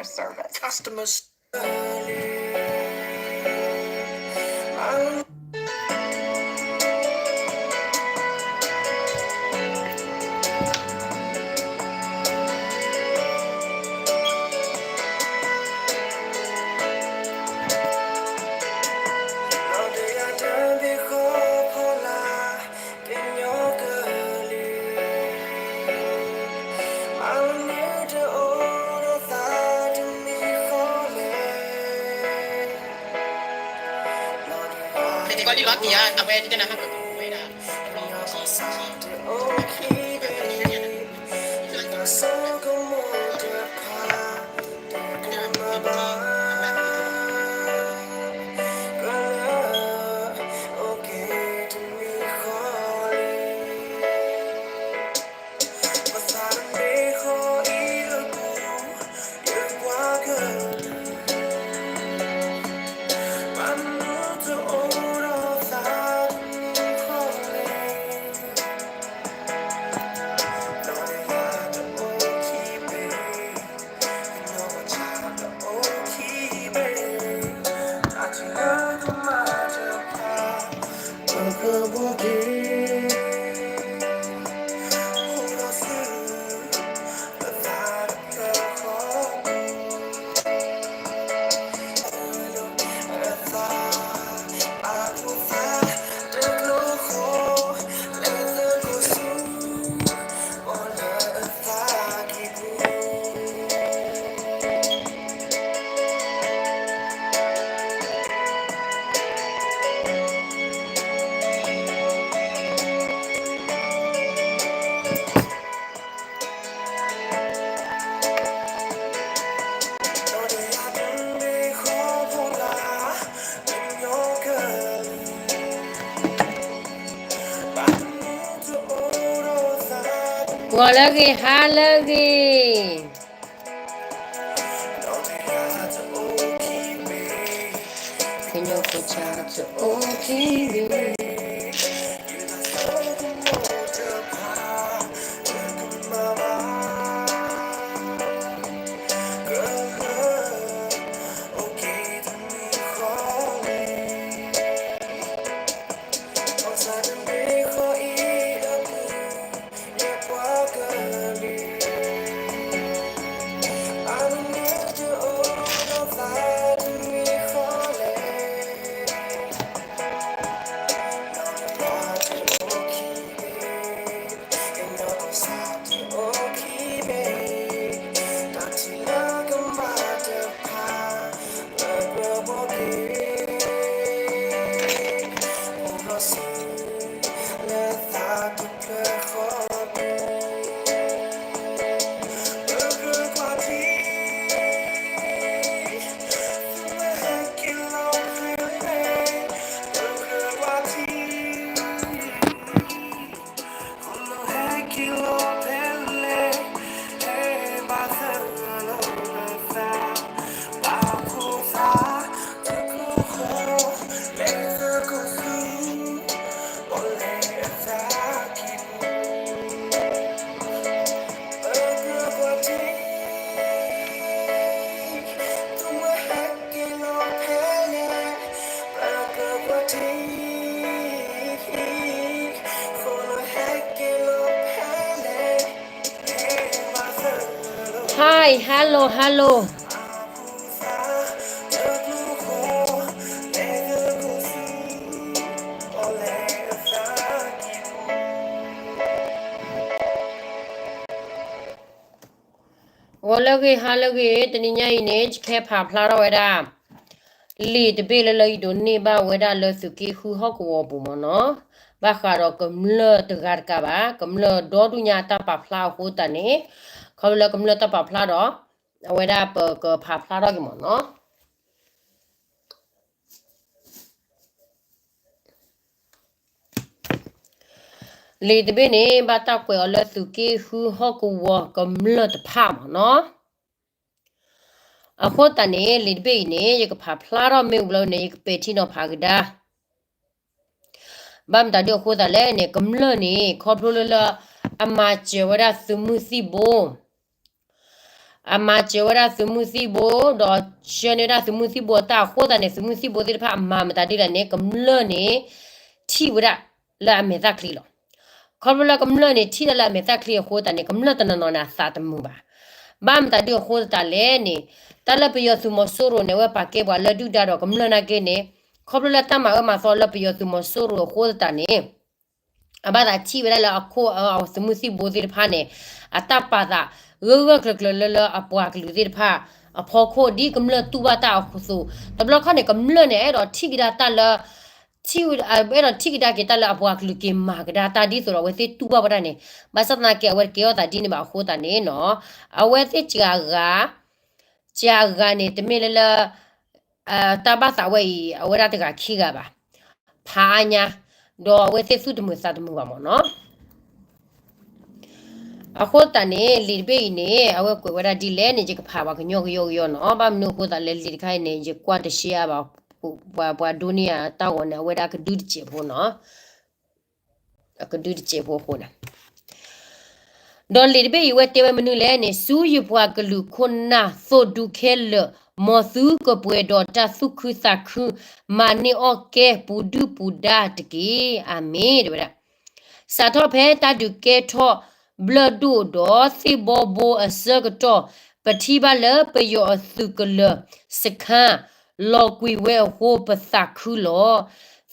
customer service. ဂီၤလၢအဂ့ၤ ဟါလၢအဂ့ၤ, Hi, hello, hello. ဂီၤလၢအဂ့ၤ ဟါလၢအဂ့ၤ, တနံၤညါအံၤန့ၣ် ယကဟဲဖးဖျါထီၣ်ဝဲဒၣ် လံာ်တဘ့ၣ်လၢလၢယဒိးန့ၢ်ဘၣ်ဝဲဒၣ် လၢသုးက့ဃုဟီၣ်ကဝီၤပူၤမ့ၢ်နီၤ, ဘၣ်ဃးဒီးကမျၢၢ်တဂၤတကးဘၣ်, ကမျၢၢ်ဒီဒူၣ်ညါတၢ်ပာ်ဖျါအဃိသတးန့ၣ်, ခီဖျိလၢကမျၢၢ်တၢ်ပာ်ဖျါဒီး အဝဲဒၣ်ပကဖးဖျါထီၣ်က့ၤမ့ၢ်နီၤ. လံာ်တဘ့ၣ်န့ၣ် ဘၣ်တၢ်ကွဲးအီၤလၢသုးက့ဃုဟီၣ်ကဝီၤကမျၢၢ်တဖၣ်မ့ၢ်နီၤ. အဃိသတးန့ၣ် လံာ်တဘ့ၣ်အံၤန့ၣ် ယကဖးဖျါထီၣ်မ့ၢ်ဝံၤလီၤန့ၣ် ယကပဲာ်ထံနီၤဖးကဒါ. ဘၣ်မတၤဒ်အဃိသတးလဲၣ်န့ၣ် ကမျၢၢ်န့ၣ် ခီဖျိလၢလၢ အမၤစၢၤဝဲဒၣ်သုးမုၢ်သံၣ်ဘိ, အမၤစၢၤဝဲဒၣ်သုးမုၢ်သံၣ်ဘိ ဒီးဆှၢန့ၢ်ဝဲဒၣ်သုးမုၢ်သံၣ်ဘိအတၢ်အဃိသတးန့ၣ် သုးမုၢ်သံၣ်ဘိသ့ၣ်တဖၣ်အမၤမတၤဒ်လဲၣ်န့ၣ် ကမျၢၢ်န့ၣ် ထံၣ်ဝဲဒၣ်လၢအမဲာ်သၣ်ချံလီၤ. ခီဖျိလၢကမျၢၢ်န့ၣ် ထံၣ်ဒၣ်လၢအမဲာ်သၣ်ချံအဃိသတးန့ၣ် ကမျၢၢ်တနီၤနီၤန့ၣ် အသးတမုာ်ဘၣ်. ဘၣ်မတၤဒ်အဃိသတးလဲၣ်န့ၣ် တၢ်လၢပယီၤသုးမီၤစိရိၤန့ၣ် အဝဲပာ်ကဲပှၤလၢဒုၣ်ဒါဒီးကမျၢၢ်နာ်က့န့ၣ် ခီဖျိလၢတၢ်မၤအၢမၤသီလၢပယီၤသုးမီၤစိရိၤအဃိသတးန့ၣ် အဘၣ်သးထံၣ်ဝဲဒၣ်လၢအခိၣ်အသုးမုၢ်သံၣ်ဘိသ့ၣ်တဖၣ်န့ၣ် အတၢ်ပာ်သး ဂၢၢ်ဂၢၢ်ကျၢၤကျၢၤလၢလၢအပှၤကလုာ်သ့ၣ်တဖၣ် အဖီခိၣ် ဒ်ကမျၢၢ်တူၢ်ဘၣ်တၢ်အသိး, တဘျီခီန့ၣ် ကမျၢၢ်န့ၣ် အဲၣ်ဒိးထံၣ်ကဒါတၢ်လၢ ထံၣ်ဝဲ အဲၣ်ဒိးထံၣ်ကဒါက့ၤတၢ်လၢအပှၤကလုာ်က့ၤမၤကဒါတၢ်ဒ်သိးဒီး အဝဲသ့ၣ်တူၢ်ဘၣ်ဝဲဒၣ်န့ၣ်, ဘၣ်ဆၣ်သနာ်က့ အဝဲတကဲထီၣ်သးဒ်န့ၣ်ဘၣ်အဃိသတးန့ၣ်နီၤ, အဝဲသ့ၣ်စှၤဂၤ စှၤဂၤန့ၣ် တမ့ၢ်လၢလၢ တၢ်ဘၣ်သးဝဲအံၤ အဝဲဒၣ်တဂၤခံဂၤဘၣ်, ဖးအါညါ, ဒီးအဝဲသ့ၣ်သူၣ်တမုာ်သးတမုာ်ဘၣ်မ့ၢ်နီၤ. အဃိသတးန့ၣ် လံာ်တဘ့ၣ်အံၤန့ၣ် အဝဲကွဲးဝဲဒၣ်ဒ်လဲၣ်န့ၣ် ယကဖးပှၤကညီကယီကယီနီၤ, ဘၣ်မနုၤအဃိသတးလဲၣ် လံာ်တခါအံၤန့ၣ် ယကွၢ်တရှဲအါဘၣ်, ပှၤ ပှၤဒိးန့ၢ်အတၢ်ဂီၤန့ၣ် အဝဲဒၣ်ကဒုတစဲးဖိနီၤ, အကဒုတစဲးဖိအဃိန့ၣ် ဒီးလံာ်တဘ့ၣ်အံၤ အဝဲတဲဝဲမနုၤလဲၣ်န့ၣ်, ဆူယပှၤကလုာ်ခိၣ်နၢ်သိၣ်ဒူခဲလၢာ်, မ်သုကပှဲၤဒီးတၢ်သူၣ်ခုသးခု, မၤန့ၢ်အီၣ်ကဲပူၤဒုၣ်ပူၤဒါတက့ၢ်. အၤမ့ၣ် တဲဝဲဒၣ်. စးထီၣ်ဖဲတၢ်ဒုးကဲထီၣ်ဘျၢၣ်ဒိၣ်ဒီးသ့ၣ်ဘီဘိအဆၢကတီၢ်, ပထံၣ်ဘၣ်လၢပယီၤအသုးကလၢၤစခါ လီၤကွံာ်ဝဲအဃိ ပသးခုလီၤ.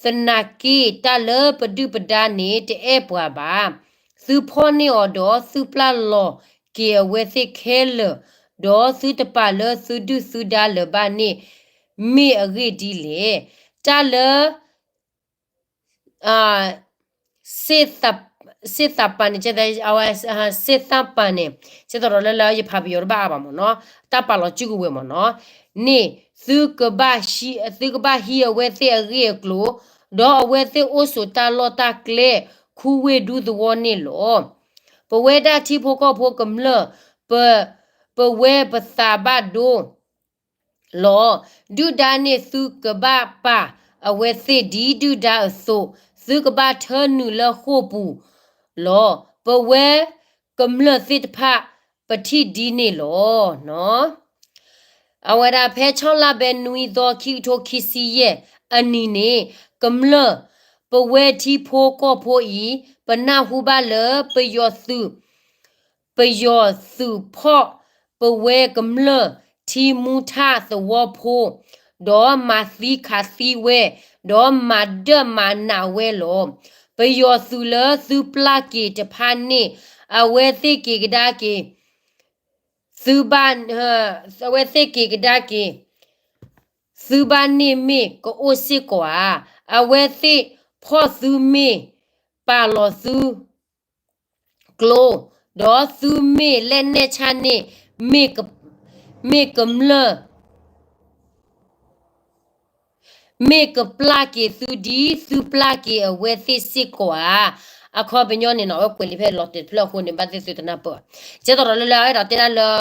သနာ်က့ တၢ်လၢပဒုၣ်ပဒါန့ၣ် တအဲၣ်ပှၤဘၣ်. သုဖီၣ်န့ၢ်အီၤဒီး သုပျၢ်လီၤက့ၤအဝဲသ့ၣ်ခဲလၢာ်, ဒီးသုတပာ်လၢသုဒုၣ်သုဒါလၢၤဘၣ်န့ၣ် မ့ၢ်အဂ့ၢ်ဒ်လဲၣ်. တၢ်လၢ စ့ၣ်သးပၤန့ၣ် စ့ၣ်သးပၤန့ၣ် စ့ၢ်သီးဒီးလၢလၢယဖးပယီၤတဘၣ်အါဘၣ်မ့ၢ်နီၤ, တၢ်ပာ်လီၤစုကဝဲၤမ့ၢ်နီၤ, န့ၣ် သုကဘၣ်ဟံးအဝဲသ့ၣ်အဂ့ၢ်အကျိၤ, ဒီးအဝဲသ့ၣ်အိၣ်ဆိးတၢ်လီၢ်တၢ်ကျဲ ခူဝ့ၢ်ဒူသဝီန့ၣ်လီၤ. ပဝဲဒၣ်ထံဖိကီၢ်ဖိကမျၢၢ် ပ ပဝဲပသးဘၣ်ဒိ လီၤ. ဒုၣ်ဒါန့ၣ်သုကဘၣ်ပာ်အဝဲသ့ၣ်ဒ်ဒုၣ်ဒါအသိး, သုကဘၣ်ထၢနုာ်လၢဃိာ်ပူၤလီၤ. ပဝဲကမျၢၢ်သ့ၣ်တဖၣ် ပထံၣ်ဒ်န့ၣ်လီၤ. အဝဲဒၣ်ဖဲဆီလါဘဲနွံသီ ခံကထိခံဆံယဲၢ်အနံၤန့ၣ် ကမျၢၢ် ပဝဲထံဖိကီၢ်ဖိအံၤ ပနၢ်ဟူဘၣ်လၢပယီၤသုး ပယီၤသုးဖီၣ်ပဝဲကမျၢၢ်ထံမူထၣ်သဝီဖိ, ဒီးမၤသံခးသံဝဲ, ဒီးမၤဒၢၣ်မၤနးဝဲလီၤ. ပယီၤသုးလၢသုပျၢ်က့ၤတဖၣ်န့ၣ် အဝဲသ့ၣ်က့ၤကဒါက့ၤ သုဘၣ် အဝဲသ့ၣ်က့ၤကဒါက့ၤ သုဘၣ်န့ၣ်မ့ၢ်ကအိၣ်စ့ၢ်ကီးဧါ. အဝဲသ့ၣ်ဖီၣ်သုမ့ၢ် ပာ်လီၤသု ကျိ, ဒီးသုမ့ၢ်လဲၣ်နဲၣ်ဆၣ်န့ၣ် မ့ၢ်ကမျၢၢ် မ့ၢ်ကပျၢ်က့ၤသုဒ်သုပျၢ်က့ၤအဝဲသ့ၣ်စ့ၢ်ကီးဧါ. အခီပညီန့ၣ်နီၤ အဝဲကွဲးလံာ်ဖဲလီၤတဲာ်တဖျၢၣ်အဃိန့ၣ် ဘၣ်သ့ၣ်သုတနၢ်ပၢၢ်ဘၣ်. ကဲသိးဒီးလၢလၢအဝဲဒၣ်တဲဒၣ်လၢ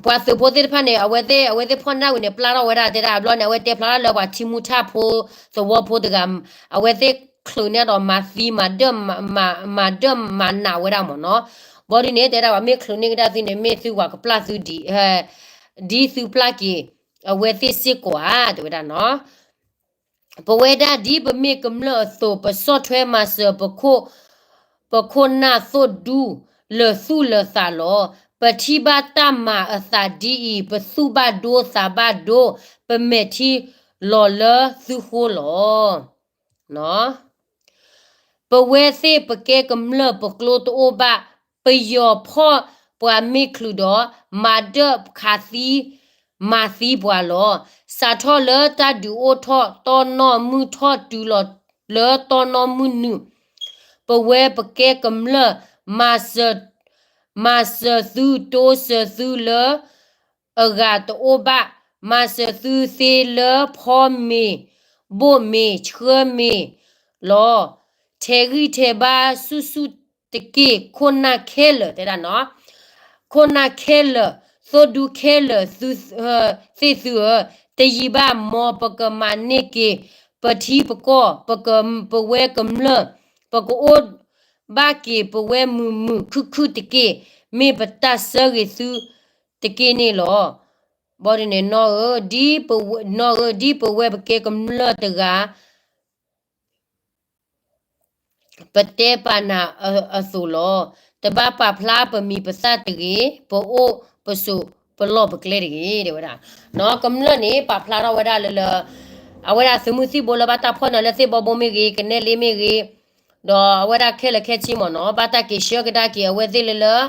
ပှၤသုးဖိသ့ၣ်တဖၣ်န့ၣ် အဝဲသ့ၣ် အဝဲသ့ၣ်ဖီၣ်န့ၢ်ဝံၤန့ၣ် ပျၢ်ထီၣ်ဝဲဒၣ်တဲဒၣ်အဘျီန့ၣ် အဝဲတဲဖျါထီၣ်လၢပှၤထံမူထၣ်ဖိ သဝီဖိတဂၤ အဝဲသ့ၣ်ချုးန့ၢ်ဒီးမၤသံမၤဒၢၣ်မၤ မၤဒၢၣ်မၤနးဝဲဒၣ်မ့ၢ်နီၤ. ဘၣ်ဒ်န့ၣ် တဲဒၣ်ပှၤမ့ၢ်ချုးန့ၢ်ကဒါသုန့ၣ် မ့ၢ်သုဝၤကပျၢ်သုဒ် ဒ်သုပျၢ်က့ၤ အဝဲသ့ၣ်စ့ၢ်ကီးဧါ တဲဝဲဒၣ်နီၤ. ပဝဲဒၣ်ဒ်ပမ့ၢ်ကမျၢၢ်အသိး ပဆီၣ်ထွဲမၤစၢၤ ပခိၣ် ပခိၣ်နၢ်သိၣ်ဒူလၢာ်သူၣ်လၢာ်သးလီၤ. ပထံၣ်ဘၣ်တၢ်မၤအသးဒ်အံၤ ပသူၣ်ဘၣ်ဒိသးဘၣ်ဒိ ပမဲာ်ထံလီၤလၢသုဃိလီၤ. ပဝဲသ့ၣ်ပကဲကမျၢၢ်ပကျိတအိၣ်ဘၣ်, ပယီၤဖီၣ်ပှၤမ့ၢ်ချုးဒီး မၤဒၢၣ်ခးသံ မၤသံပှၤလီၤ. စးထီၣ်လၢတၢ်ဒုးအိၣ်ထီၣ်တီနီၢ်မုၢ်ထီၣ်တုၤလီၤလၢတီနီၢ်မုၢ်နုာ်, ပဝဲပကဲကမျၢၢ် မၤစၢၤ မၤစၢၤသုတိစၢၤသုလၢ အဂၤတအိၣ်ဘၣ်, မၤစၢၤသုသ့လၢဖီမ့ၤဘိၣ်မ့ၤဆှၢမ့ၤလီၤ. ထဲးဂံၢ်ထဲးဘါဆူၣ်ဆူၣ်တက့ၢ် ခိၣ်နၢ်ခဲလၢာ် တဲဒၣ်နီၤ, ခိၣ်နၢ်ခဲလၢာ် သိၣ်ဒူခဲလၢာ် သ့ၣ်သုဧၢ, တယံာ်ဘၣ် မ်ပကမၤန့ၢ်က့ၤ ပထံပကီၢ် ပက ပဝဲကမျၢၢ် ပကအိၣ် ဘၣ်က့ၤပဝဲမုာ်မုာ်ခုၣ်ခုၣ်တက့ၢ်, မ့ၢ်ပတၢ်ဆၢဂ့ၤသုတက့ၢ်န့ၣ်လီၤ. ဘီဒ်န့ၣ် နီၢ်ဧၢ, နီၢ်ဧၢ, ဒ်ပဝဲပကဲကမျၢၢ်တဂၤ ပတဲပာ်နၤအသိးလီၤ. တဘၣ်ပာ်ဖျါပမံၤပသၣ်တဂ့ၤ, ပအိၣ်ပဆိးပလီၢ်ပကျဲတဂ့ၤ တဲဝဲဒၣ်. နီၢ် ကမျၢၢ်န့ၣ် ပာ်ဖျါထီၣ်ဝဲဒၣ်လၢလၢ အဝဲဒၣ်သုးမုၢ်သံၣ်ဘိလၢဘၣ်တၢ်ဖီၣ်န့ၢ်လၢသ့ၣ်ဘီဘိမ့ၢ်ဂ့ၤ, ကနဲလ့မ့ၢ်ဂ့ၤ, ဒီးအဝဲဒၣ်ခဲလၢာ်ခဲဆ့မ့ၢ်နီၢ်, ဘၣ်တၢ်က့ၤဆှၢကဒါက့ၤအဝဲသ့ၣ်လၢလၢ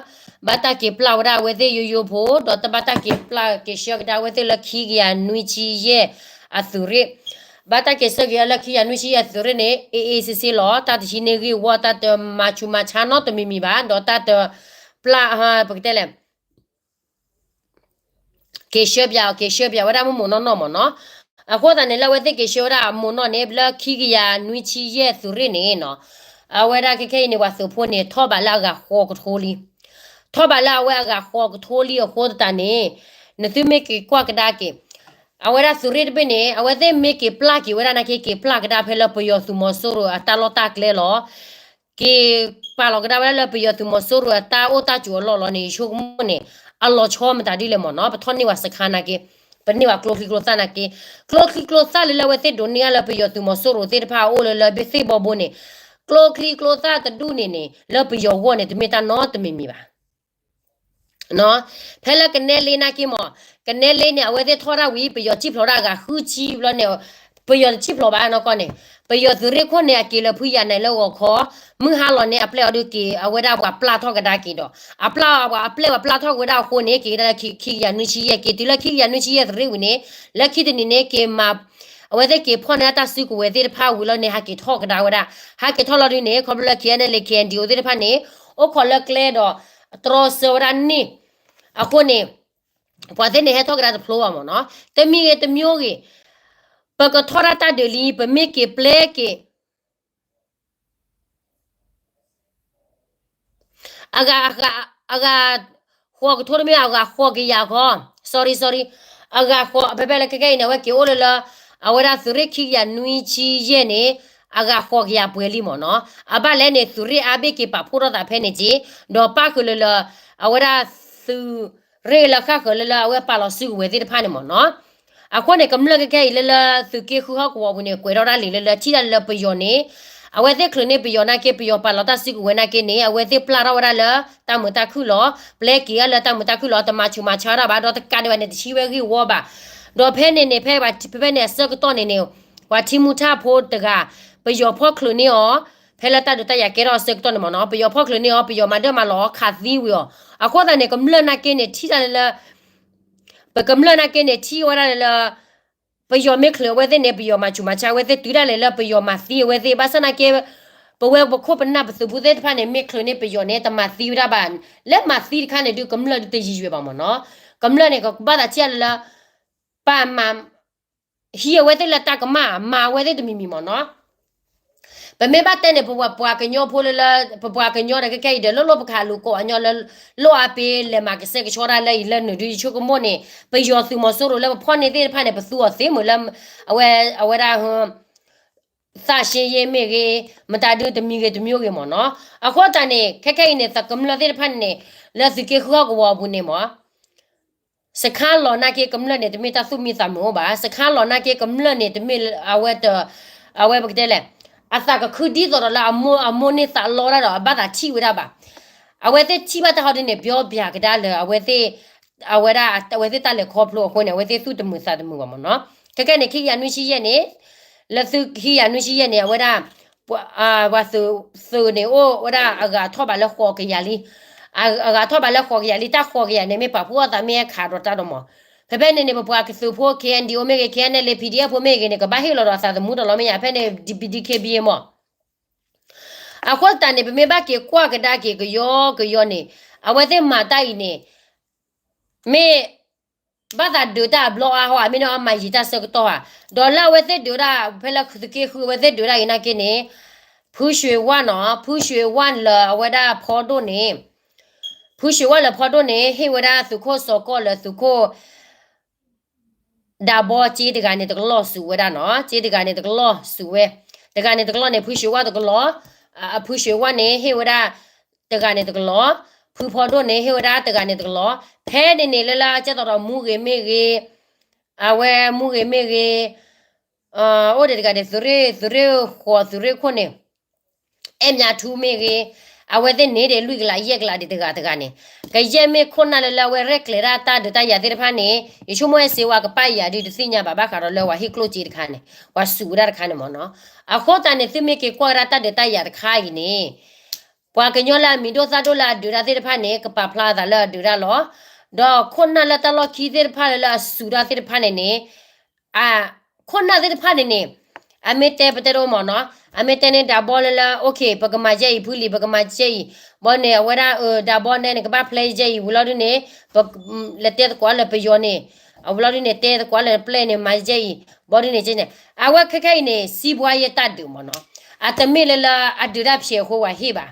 ဘၣ်တၢ်က့ၤပျၢ်ဝဲဒၣ်အဝဲသ့ၣ်ယိယိဖိ, ဒီးတဘၣ်တၢ်က့ၤပျၢ်က့ၤဆှၢကဒါအဝဲသ့ၣ်လၢခံကယၤနွံဆံယဲၢ်အသုးရ့ၣ် ဘၣ်တၢ်က့ၤဆှၢက့ၤအီၤလၢခံကယၤနွံဆံယဲၢ်အသုးရ့ၣ်န့ၣ် အ့ၣ်အ့ၣ်စ့စ့လီၤ. တၢ်တဆံန့ၣ်ဂ့ၢ်ဝီ တၢ်တမၤဆူးမၤဆါနီတမံၤမံၤဘၣ်, ဒီးတၢ်တပျၢ် ပကတဲလဲၣ် က့ၤဆှၢပၠး က့ၤဆှၢပၠးဝဲဒၣ်မိၢ်မိၢ်နီၢ်နီၢ်မ့ၢ်နီၢ်. အဃိသတးန့ၣ် လၢအဝဲသ့ၣ်က့ၤဆှၢဝဲဒၣ်မိၢ်နီၢ်န့ၣ် လၢခံကယၤနွံဆံယဲၢ်သုးရ့ၣ်န့ၣ်နီၢ်, အဝဲဒၣ်ခဲခဲအံၤန့ၣ် ပှၤသုးဖိန့ၣ် ထီၣ်ဘးလၢအဂၤဃိးကထိလံ. ထီၣ်ဘးလၢအဝဲအဂၤဃိးကထိလံအဃိသတးန့ၣ် နသုမ့ၢ်က့ၤကွၢ်ကဒါက့ၤ အဝဲဒၣ်သုးရ့ၣ်တဘ့ၣ်န့ၣ် အဝဲသ့ၣ်မ့ၢ်က့ၤပျၢ်က့ၤဝဲဒၣ်နာ်က့ က့ၤပျၢ်ကဒါဖဲလၢပယီၤသုးမီၤစိရိၤအတၢ်လီၢ်တၢ်ကျဲလီၤ. က့ၤပာ်လီၤကဒါဝဲဒၣ်လၢပယီၤသုးမီၤစိရိၤအတၢ်အိၣ်တၢ်ကၠိအလီၢ်လီၤန့ၣ် ယဆိကမိၣ်န့ၣ် အလီၤဆီမတၤဒ်လဲၣ်မ့ၢ်နီၢ်, ပထီၣ်န့ၢ်ဝဲစခါနာ်က့, ပန့ၢ်ဝဲကျိချံကျိသၣ်နာ်က့, ကျိချံကျိသၣ်လၢလၢအဝဲသ့ၣ်ဒိးန့ၢ်အါလၢပယီၤသုးမီၤစိရိၤသ့ၣ်တဖၣ်အအိၣ်လၢလၢသ့ၣ်ဘီဘိန့ၣ်, ကျိချံကျိသၣ်တဒူၣ်န့ၣ်န့ၣ် လၢပယီၤဂီၢ်န့ၣ် တမ့ၢ်တၢ်နီတမံၤမံၤဘၣ်. ဖဲလၢကနဲလ့နာ်က့မ့ၢ်, ကနဲလ့န့ၣ် အဝဲသ့ၣ်ထီၣ်ဒၣ်ဝံၤ ပယီၤစံၣ်ဖျိးဒၣ်အဂၤဃုဆံဘျီန့ၣ်, ပယီၤတစံၣ်ဖျိးဘၣ်နီၢ်ကီၢ်န့ၣ်, ပယီၤသုးရ့ၣ်ခိၣ်န့ၣ် အက့ၤလၢဖုယၤနဲၤလၢဂီၤခီ, မုၢ်ဟါလီၤန့ၣ် အပျဲၢ်အီၤဒုးက့ၤ အဝဲဒၣ်ပှၤပျၢ်ထီၣ်ကဒါက့ၤဒီး, အပျဲၢ်ပှၤအပျဲၢ်ပှၤပျၢ်ထီၣ်က့ၤဝဲဒၣ်အဃိန့ၣ် က့ၤကဒါလၢခံကယၤနွံဆံယဲၢ် က့ၤတုၤလၢခံကယၤနွံဆံယဲၢ်သုးရ့ၣ်ဝံၤန့ၣ်, လၢခံတနံၤန့ၣ် က့ၤမၤ အဝဲသ့ၣ်က့ၤဖီၣ်န့ၢ်တၢ်စုကဝဲၤသ့ၣ်တဖၣ်ဝံၤလီၤန့ၣ် ဟးက့ၤထီၣ်ကဒါဝဲဒၣ်, ဟးက့ၤထီၣ်လီၤဒုးန့ၣ် ခီဖျိလၢ KNLA KNDO သ့ၣ်တဖၣ်န့ၣ် အိၣ်ခိးလၢကျဲဒီး တြီဆၢဝဲဒၣ်န့ၣ်, အဃိန့ၣ် ပှၤသ့ၣ်န့ၣ်ဟဲထီၣ်ကဒါတဖျိဘၣ်မ့ၢ်နီၢ်, တမံၤဂ့ၤတမံၤဂ့ၤ, ပကထီၣ်ဒၣ်တၢ်ဒုးလံ ပမ့ၢ်က့ၤပျဲက့ၤ အဂၤ, အဂၤ, အဂၤဃိးကထိတမ့ၢ် အဂၤဃိးကယၤဃီ, sorry sorry, အဂၤဃိး ဖဲဖဲလၢခဲခဲအံၤန့ၣ် အဝဲက့ၤအိၣ်လၢလၢ အဝဲဒၣ်သုးရ့ၣ်ခံကယၤနွံဆံယဲၢ်န့ၣ် အဂၤဃိးကယၤပှဲၤလံမ့ၢ်နီၢ်, အဘၣ်လဲၣ်န့ၣ် သုးရ့ၣ်အါဘ့ၣ်က့ၤပာ်ဖှိၣ်ထီၣ်သးဖဲန့ၣ်က့ၤ, ဒီးပၣ်ဃုာ်လၢလၢ အဝဲဒၣ်သုးရ့ၣ်လၢဃၣ်ဃၢၤလၢလၢအဝဲပာ်လီၤစုကဝဲၤသ့ၣ်တဖၣ်န့ၣ်မ့ၢ်နီၢ်, အဃိန့ၣ် ကမျၢၢ်ခဲခဲအံၤလၢလၢသုးက့ဃုဟီၣ်ကဝီၤပူၤန့ၣ် ကွဲးထီၣ်ဒၣ်လံလၢလၢ ထံၣ်ဒၣ်လၢပယီၤန့ၣ်, အဝဲသ့ၣ်ချုးန့ၢ်ပယီၤနာ်က့ ပယီၤပာ်လီၤတၢ်စုကဝဲၤနာ်က့န့ၣ် အဝဲသ့ၣ်ပျၢ်ထီၣ်ဝဲဒၣ်လၢတၢ်မုာ်တၢ်ခုၣ်လီၤ, ပျဲက့ၤအါလၢတၢ်မုာ်တၢ်ခုၣ်လီၤ, တမၤဆူးမၤဆါတၢ်ဘၣ်, ဒီးတကးဒံးဘၣ်န့ၣ် တဆံဝဲဂ့ၢ်ဝီဘၣ်, ဒီးဖဲန့ၣ်န့ၣ် ဖဲဖဲန့ၣ်အဆၢကတီၢ်န့ၣ်န့ၣ်, ပှၤထံမူထၣ်ဖိတဂၤ, ပယီၤဖီၣ်ချုးန့ၢ်အီၤ, ဖဲလၢတၢ်ဒုးတၢ်ယၤကဲထီၣ်အဆၢကတီၢ်န့ၣ်မ့ၢ်နီၢ်, ပယီၤဖီၣ်ချုးန့ၢ်အီၤ ပယီၤမၤဒၢမၤလီၤအီၤခးသံဝံၤအီၤ, အဃိသတးန့ၣ် ကမျၢၢ်နာ်က့န့ၣ် ထံၣ်တၢ်လၢလၢ ပကမျၢၢ်နာ်က့န့ၣ် ထံၣ်ဝဲဒၣ်လၢလၢ ပယီၤမ့ၢ်ချုးအဝဲသ့ၣ်န့ၣ် ပယီၤမၤဆူးမၤဆါအဝဲသ့ၣ် တုၤဒၣ်လဲာ်လၢပယီၤမၤသံအဝဲသ့ၣ်, ဘၣ်ဆၣ်နာ်က့ ပဝဲပခိၣ်ပနၢ်ပသုးဖိသ့ၣ်တဖၣ်န့ၣ် မ့ၢ်ချုးန့ၢ်ပယီၤန့ၣ် တမၤသံဝဲဒၣ်ဘၣ်, လၢမၤသံတခါန့ၣ်ဒုး ကမျၢၢ်ဒုးတယံၤယွဲၢ်ဘၣ်မ့ၢ်နီၢ်, ကမျၢၢ်န့ၣ် ကဘၣ်သးထံၣ်လၢလၢ ပမၤ ဟံးအဝဲသ့ၣ်လၢတၢ်ကမၣ် မၤအဝဲသ့ၣ်တမံၤမံၤမ့ၢ်နီၢ်, ပမ့ၢ်ဘၣ်တဲန့ၣ် ပပှၤကညီဖိလၢလၢ ပပှၤကညီဒီးခဲခဲအံၤဒီး လိၣ်လိၣ်ပခးလူၤကိးအညီလၢ လိၣ်အါပ့ၤလဲၤမၤကဆှဲကဆှီတၢ်လၢအံၤလၢနုာ်ဒုး ယဆိကမိၣ်န့ၣ် ပယီၤသုးမီၤစိရိၤလၢပဖီၣ်န့ၢ်သ့ၣ်တဖၣ်န့ၣ် ပသူအီၤသ့မုာ်လၢ အဝဲ အဝဲဒၣ် သးရှင်းရေးမ့ၢ်ဂ့ၤ, မတၤဒုးတမံၤဂ့ၤတမံၤဂ့ၤမ့ၢ်နီၢ်, အဃိသတးန့ၣ် ခဲခဲအံၤန့ၣ် သးကမျၢၢ်သ့ၣ်တဖၣ်န့ၣ် လၢသုးက့ဃုဟီၣ်ကဝီၤအပူၤန့ၣ်မ့ၢ် စခါလီၤနာ်က့ကမျၢၢ်န့ၣ် တမ့ၢ်တၢ်သူၣ်မံသးမုာ်အိၣ်ဘၣ်, စခါလီၤနာ်က့ကမျၢၢ်န့ၣ် တမ့ၢ်အဝဲတ အဝဲပကတဲလဲၣ် အသးကခုဒ်သိးဒီးလၢအမိၢ် အမိၢ်န့ၢ်သးလီတၢ်ဒီး အဘၣ်သးထံၣ်ဝဲဒၣ်ဘၣ်, အဝဲသ့ၣ်ထံၣ်ဘၣ်တၢ်ဟီဒ်န့ၣ် ပျီပျၢ်ကဒါလၢအဝဲသ့ၣ် အဝဲဒၣ် အဝဲသ့ၣ်တၢ်လဲၤခီဖျိအဃိန့ၣ် အဝဲသ့ၣ်သူၣ်တမုာ်သးတမုာ်ဘၣ်မ့ၢ်နီၢ်, ခဲခဲန့ၣ် ခံကယၤနွံဆံယဲၢ်န့ၣ် လၢသုခံကယၤနွံဆံယဲၢ်န့ၣ် အဝဲဒၣ် ပှၤ ပှၤသုး သုးန့ၣ်အိၣ်ဝဲဒၣ်အဂၤထီၣ်ဘးလၢဃိးကယၤလံ, အဂၤထီၣ်ဘးလၢဃိးကယၤလံ, တၢ်ဃိးကယၤန့ၣ် မ့ၢ်ပာ်ဖှိၣ်အသးမ့ၢ်ဟဲခးဒီးတၢ်ဒီးမ့ၢ်, ဖဲဖဲန့ၣ်န့ၣ် ပပှၤကသုးဖိ K N D O မ့ၢ်ဂ့ၤ K N L A P D F ဖိမ့ၢ်ဂ့ၤန့ၣ် ကဘၣ်ဟ့ၣ်လီၤဒီးအသးသမူတလီၤမ့ၢ်ညါ ဖဲန့ၣ် D K B A မ့ၢ် အဃိသတးန့ၣ် ပမ့ၢ်ဘၣ်က့ၤကွၢ်ကဒါက့ၤကယီကယီန့ၣ် အဝဲသ့ၣ်မၤတၢ်အံၤန့ၣ် မ့ၢ် ဘၣ်သးဒုးတၢ်အဘျီအါဟီ မ့ၢ်ဒီးအမၤယံာ်တၢ်ဆၢကတီၢ်ဧါ, ဒီးလၢအဝဲသ့ၣ်ဒုးဒၣ် ဖဲလၢသုးက့ဃုအဝဲသ့ၣ်ဒုးဒၣ်အံၤနာ်က့န့ၣ် ဖုရွှေဝါနီၤ, ဖုရွှေဝါလၢအဝဲဒၣ်ဖီဒိၣ်န့ၣ် ဖုရွှေဝါလၢဖီဒိၣ်န့ၣ် ဟ့ၣ်ဝဲဒၣ်သုးခိၣ်စီၤကီၢ်လၢသုးခိၣ် ဒးဘီ စ့တဂၤန့ၣ်တကလီၢ်စူးဝဲဒၣ်နီၤ, စ့တဂၤန့ၣ်တကလီၢ်စူးဝဲ, တဂၤန့ၣ်တကလီၢ်န့ၣ် ဖုရွှေဝါတကလီၢ်, ဖုရွှ့ၤဝါန့ၣ် ဟ့ၣ်ဝဲဒၣ်တဂၤန့ၣ်တကလီၤ, ဖုဖီဒိၣ်န့ၣ် ဟ့ၣ်ဝဲဒၣ်တဂၤန့ၣ်တကလီၤ, ဖဲန့ၣ်န့ၣ်လၢလၢကဲသိးဒီးမူဂ့ၤမ့ၢ်ဂ့ၤ, အဝဲမူဂ့ၤမ့ၢ်ဂ့ၤ, အိၣ်ဒံးတဂၤဒံး သုးရ့ၣ်ဃိး သုးရ့ၣ်ခိၣ်န့ၣ် အဲၣ်မၠးထူမ့ၢ်ဂ့ၤ, အဝဲသ့ၣ်န့ၣ်ဒံး လွံၢ်ကလးယဲၢ်ကလးဒံးတဂၤတဂၤန့ၣ်, ကယဲၢ်မ့ၢ်ခိၣ်နၢ်လၢလၢအဝဲရဲၣ်ကျဲၤဒၣ်တၢ်ဒုးတၢ်ယၤသ့ၣ်တဖၣ်န့ၣ် ယဆိကမိၣ်အဲၣ်စ့ဝါကပာ်ယၤဒုးတသ့ၣ်ညါဘၣ် ဘၣ်ဃးဒီးလၢပှၤဟ့ၣ်ကျိၣ်စ့တခါန့ၣ် ပှၤစူးဝဲဒၣ်တခါန့ၣ်မ့ၢ်နီၤ, အဃိသတးန့ၣ် သုမ့ၢ်က့ၤကွၢ်ကဒါတၢ်ဒုးတၢ်ယၤတခါအံၤန့ၣ် ပှၤကညီလၢအမံၤဒိၣ်သၣ်ဒိၣ်လၢအဒုးတၢ်သ့ၣ်တဖၣ်န့ၣ် ကပာ်ဖျါအသးလၢအဒုးတၢ်လီၤ. ဒီးခိၣ်နၢ်လၢတၢ်လီၢ်ခံသ့ၣ်တဖၣ်လၢလၢအစူးတၢ်သ့ၣ်တဖၣ်န့ၣ်န့ၣ်, အ, ခိၣ်နၢ်သ့ၣ်တဖၣ်န့ၣ်န့ၣ်, အမ့ၢ်တဲပတဲတအိၣ်မ့ၢ်နီၤ, အမ့ၢ်တဲန့ၣ် ဒးဘီလၢလၢ okay ပကမၤယဲၢ်အံၤ ဖုလံၤ ပကမၤယဲၢ်အံၤ, ဘီန့ၣ် အဝဲဒၣ် အၢ ဒးဘီနဲန့ၣ် ကဘၣ်ဖျဲးယဲၢ်အံၤ ဝံၤလီၤဒုန့ၣ်, ပ, လဲၤတဲသကိးလၢပယီၤန့ၣ်, အဝံၤလီၤဒုန့ၣ် တဲသကိးလၢပျဲၢ်န့ၣ် မၤယဲၢ်အံၤ, ဘီဒုန့ၣ်ကဲန့ၣ်, အဝဲခဲခဲအံၤန့ၣ် စံးဘှါယဲၢ်တၢ်ဒုးမ့ၢ်နီၤ, အတမ့ၢ်လၢလၢအဒုးတၢ်ဖျဲးအဃိပှၤဟ့ၣ်ဘၣ်,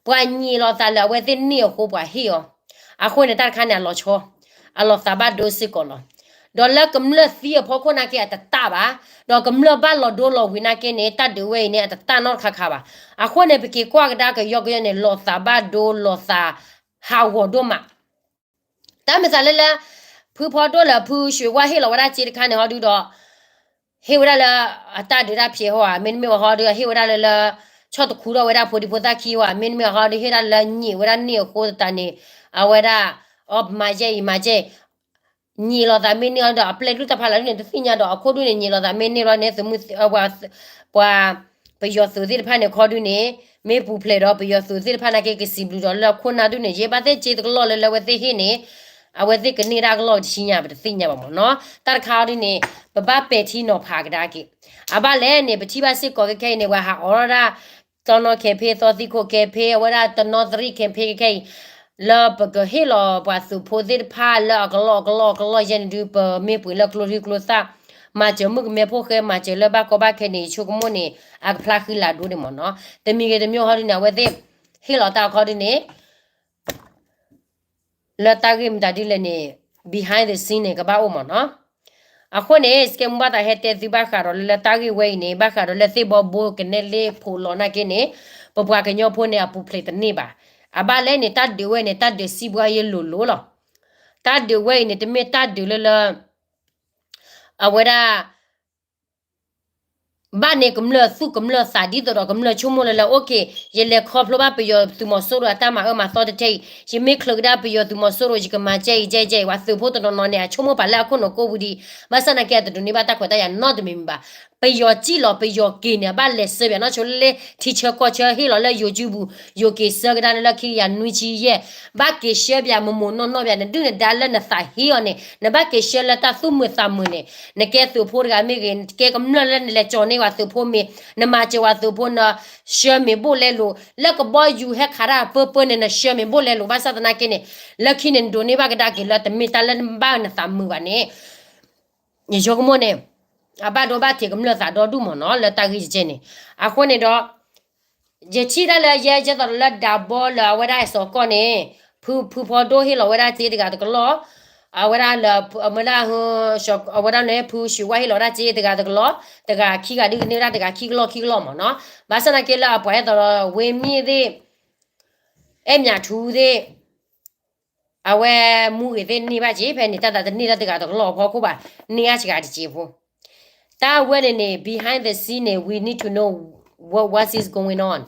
ပှၤညံးလီၤသးလၢအဝဲသ့ၣ်န့ၢ်အဃိပှၤဟ့ၣ်အီၤ, အဃိန့ၣ်တၢ်တခါန့ၣ် အလီၤဆီ, အလီၤသးဘၣ်ဒိစ့ၢ်ကီးလီၤ. ဒီးလၢကမျၢၢ်သံအဖီခိၣ်နာ်က့အတတၢ်ဘၣ်, ဒီးကမျၢၢ်ဘၣ်လီၤဒိလီၤဝံၤနာ်က့န့ၣ် တၢ်ဒုးဝဲအံၤန့ၣ် အတတၢ်နီတခါခါဘၣ်. အဃိန့ၣ် ပက့ၤကွၢ်ကဒါကယီကယီန့ၣ် လီၤသးဘၣ်ဒိလီၤသးဟးဂီၤဒိၣ်မး တၢ်မ့ၢ်သးလၢလၢ ဖုဖီဒိၣ်လၢဖုရွှ့ၤဝါဟ့ၣ်လီၤဝဲဒၣ်စ့တခါန့ၣ်ဟီဒုဒီး, ဟ့ၣ်ဝဲဒၣ်လၢ အတၢ်ဒုးတၢ်ဖျဲးဟီဧါ မ့တမ့ၢ်ဝဲဟီဒု ဟ့ၣ်ဝဲဒၣ်လၢလၢ ဆီၣ်တခူထီၣ်ဝဲဒၣ်ဖိဒံဖိသၣ်ခံဟီဧါ မ့တမ့ၢ်ဟီဒု ဟ့ၣ်ဒၣ်လၢညံးဝဲဒၣ်န့ၢ်အဃိသတးန့ၣ်, အဝဲဒၣ်, အီ မၤယဲၢ်အံၤ မၤယဲၢ် ညံးလီၤသးမ့ၢ်န့ၢ်အီၤဒီး အပျဲၢ်ဒုၣ်တၢ်ဖးလီၤဒုန့ၣ် တသ့ၣ်ညါဒီး အခိၣ်ဒုန့ၣ် ညံးလီၤသးမ့ၢ်န့ၢ်လီၤန့ၣ် သုးမုၢ်သံ, ပှၤ, ပယီၤသုးသ့ၣ်တဖၣ်န့ၣ် ခီဒုန့ၣ်, မ့ၢ်ပူၤဖျဲးဒီး ပယီၤသုးသ့ၣ်တဖၣ်နာ်က့ ကစံးဘျုးဒီးလၢခိၣ်နၢ်ဒုန့ၣ် ယဲဘၣ်သ့ၣ်စ့တကလီၢ်လၢလၢအဝဲသ့ၣ်ဟ့ၣ်န့ၣ်, အဝဲသ့ၣ်ကန့ၢ်ဒၣ်ကလီၢ်တဆံညါ ပတသ့ၣ်ညါဘၣ်မ့ၢ်နီၤ. တၢ်တခါအီၤဒုန့ၣ်, ပဘၣ်ပဲာ်ထံနီၤဖးကဒါက့ၤ, အဘၣ်လဲၣ်န့ၣ် ပထံၣ်ဘၣ်စ့ၢ်ကီးခဲခဲအံၤန့ၣ် ပှၤဟးအိးထီၣ်ဒၣ် တီနီ campaign သီသံခိၣ် campaign အဝဲဒၣ်တနီသရံၣ် campaign ခဲခဲအံၤ, လၢပကဟ့ၣ်လီၤပှၤသုးဖိသ့ၣ်တဖၣ်လၢအကလီၢ်အကလီၢ်အကလီၢ်ယဲၢ်န့ၣ်ဒု ပမ့ၢ်ပှ့ၤလၢကျိချံကျိသၣ်, မၤစၢၤမုၣ်ကမဲဖိဃဲ မၤစၢၤလၢဘၣ်ကီဘၣ်ခဲန့ၣ် ယဆိကမိၣ်န့ၣ် အကဖျါဃံလၤဒိၣ်န့ၣ်မ့ၢ်နီၤ. တမံၤဂ့ၤတမံၤဟီဒုန့ၣ် အဝဲသ့ၣ်ဟ့ၣ်လီၤတၢ်အခီဒုန့ၣ် လၢတၢ်ဂ့ၢ်မတၤဒ်လဲၣ်န့ၣ် behind the scene န့ၣ် ကဘၣ်အိၣ်မ့ၢ်နီၤ. အဃိန့ၣ် စကဲမူဘၣ်သးဟဲတဲသုဘၣ်ဃးဒီးလၢလၢတၢ်ဂ့ၢ်ဝဲအံၤန့ၣ် ဘၣ်ဃးဒီးလၢသ့ၣ်ဘီဘိကနဲၣ်လ့ၣ်ဖိးလီၤနာ်က့န့ၣ် ပပှၤကညီဖိန့ၣ် အပူၤဖျဲးတန့ၢ်ဘၣ်. အဘၣ်လဲၣ်န့ၣ် တၢ်ဒုးဝဲအံၤန့ၣ် တၢ်ဒုးစံးဘှါယဲၢ်လိၤလိၤလီၤ. တၢ်ဒုးဝဲအံၤန့ၣ် တမ့ၢ်တၢ်ဒုးလၢလၢ အဝဲဒၣ် ဘၣ်န့ၣ်ကမျၢၢ်သူၣ်ကမျၢၢ်သးဒ်သိးဒီးကမျၢၢ်ဆိကမိၣ်လၢလၢ okay ယလဲၤခီဖျိဘၣ်ပယီၤသုးမီၤစိရိၤအတၢ်မၤအၢမၤသီတထဲအံၤ, ယမ့ၢ်ချုးကဒါပယီၤသုးမီၤစိရိၤ ယကမၤကဲအံၤကဲကဲအံၤ ပှၤသုးဖိတနီၤနီၤန့ၣ် အဆိကမိၣ်ပာ်လၢအခိၣ်နူာ်ကိးပူၤဒံး, ဘၣ်ဆၣ်သနာ်က့ အတဒိးန့ၢ်ဘၣ်တၢ်ခွဲးတၢ်ယာ်နီတမံၤမံၤဘၣ်. ပယီၤစံၣ်လီၤ ပယီၤက့ၤန့ၣ် အဘၣ်လဲၤစၢဘၣ်နီၢ်ဆိလၢ ထံဆၢကီၢ်ဆၢဟ့ၣ်လီၤလၢယိၤစုပူၤ, ယိၤက့ၤဆၢကဒါလၢလၢခံကယၤနွံဆံယဲၢ်, ဘၣ်က့ၤဆှၢဘၣ်မုာ်မုာ်နီၢ်နီၢ်ဘၣ်, နဒုၣ်နဒါလၢနသးဟ့အီၤန့ၣ် နဘၣ်က့ၤဆှၢလၢတၢ်သူၣ်မုာ်သးမုာ်န့ၣ်, နကဲသုးဖိတဂၤမ့ၢ်ဂ့ၤ, နကဲကမျၢၢ်လၢနလဲၤကၠီၤန့ၢ်ဝဲသုးဖိမ့ၢ်, နမၤစၢၤဝဲသုးဖိ နဆှၢမ့ၢ်ဘိၣ်လဲလိာ်, လၢကဘီယူၤဟဲခးတၢ်ပၢပၢန့ၣ် နဆှၢမ့ၢ်ဘိၣ်လဲလိာ်, ဘၣ်ဆၣ်သနာ်က့န့ၣ် လၢခံန့ၣ် နဒိးန့ၢ်ဘၣ်ကဒါက့ၤလၢတမ့ၢ်တၢ်လၢနဘၣ်နသးမုာ်ဘၣ်န့ၣ် ယဆိကမိၣ်န့ၣ် အဘၣ်ဒိဘၣ်ထံးကမျၢၢ်သးဒီဒူၣ်မ့ၢ်နီၤ လၢတၢ်ဂ့ၢ်ကဲန့ၣ်. အဃိန့ၣ်ဒီး ယထံၣ်ဒၣ်လၢယဲယဲသိးလၢဒးဘီလၢအဝဲဒၣ်အစီၤကီၢ်န့ၣ် ဖုဖီဒိၣ်ဟ့ၣ်လီၤဝဲဒၣ်စ့တဂၤတကလီၢ်, အဝဲဒၣ်လၢ အဝဲဒၣ် အဝဲဒၣ်န့ၣ် ဖုရွှ့ၤဝါဟ့ၣ်လီၤဝဲဒၣ်စ့တဂၤတကလီၢ်, တဂၤခံဂၤဒ်ကန့ၢ်ဝဲဒၣ်တဂၤခံကလီၢ်ခံကလီၢ်မ့ၢ်နီၤ. ဘၣ်ဆၣ်သနာ်က့လၢအပှၤအဲၣ်သိးဒီးဝ့မ့ၢ်သ့ၣ် အဲၣ်မၠးထူသ့ၣ် အဝဲမူဂ့ၤသ့ၣ်န့ၢ်ဘၣ်က့ၤ ဖဲန့ၣ်တၢ်သးတန့ၢ်လၢတဂၤတကလီၢ်အဖီခိၣ်ဘၣ်, န့ၢ်အါစှၤတက့ၤဖိ. တၢ်ဝဲန့ၣ်န့ၣ် behind the scene န့ၣ် we need to know what, what is going on.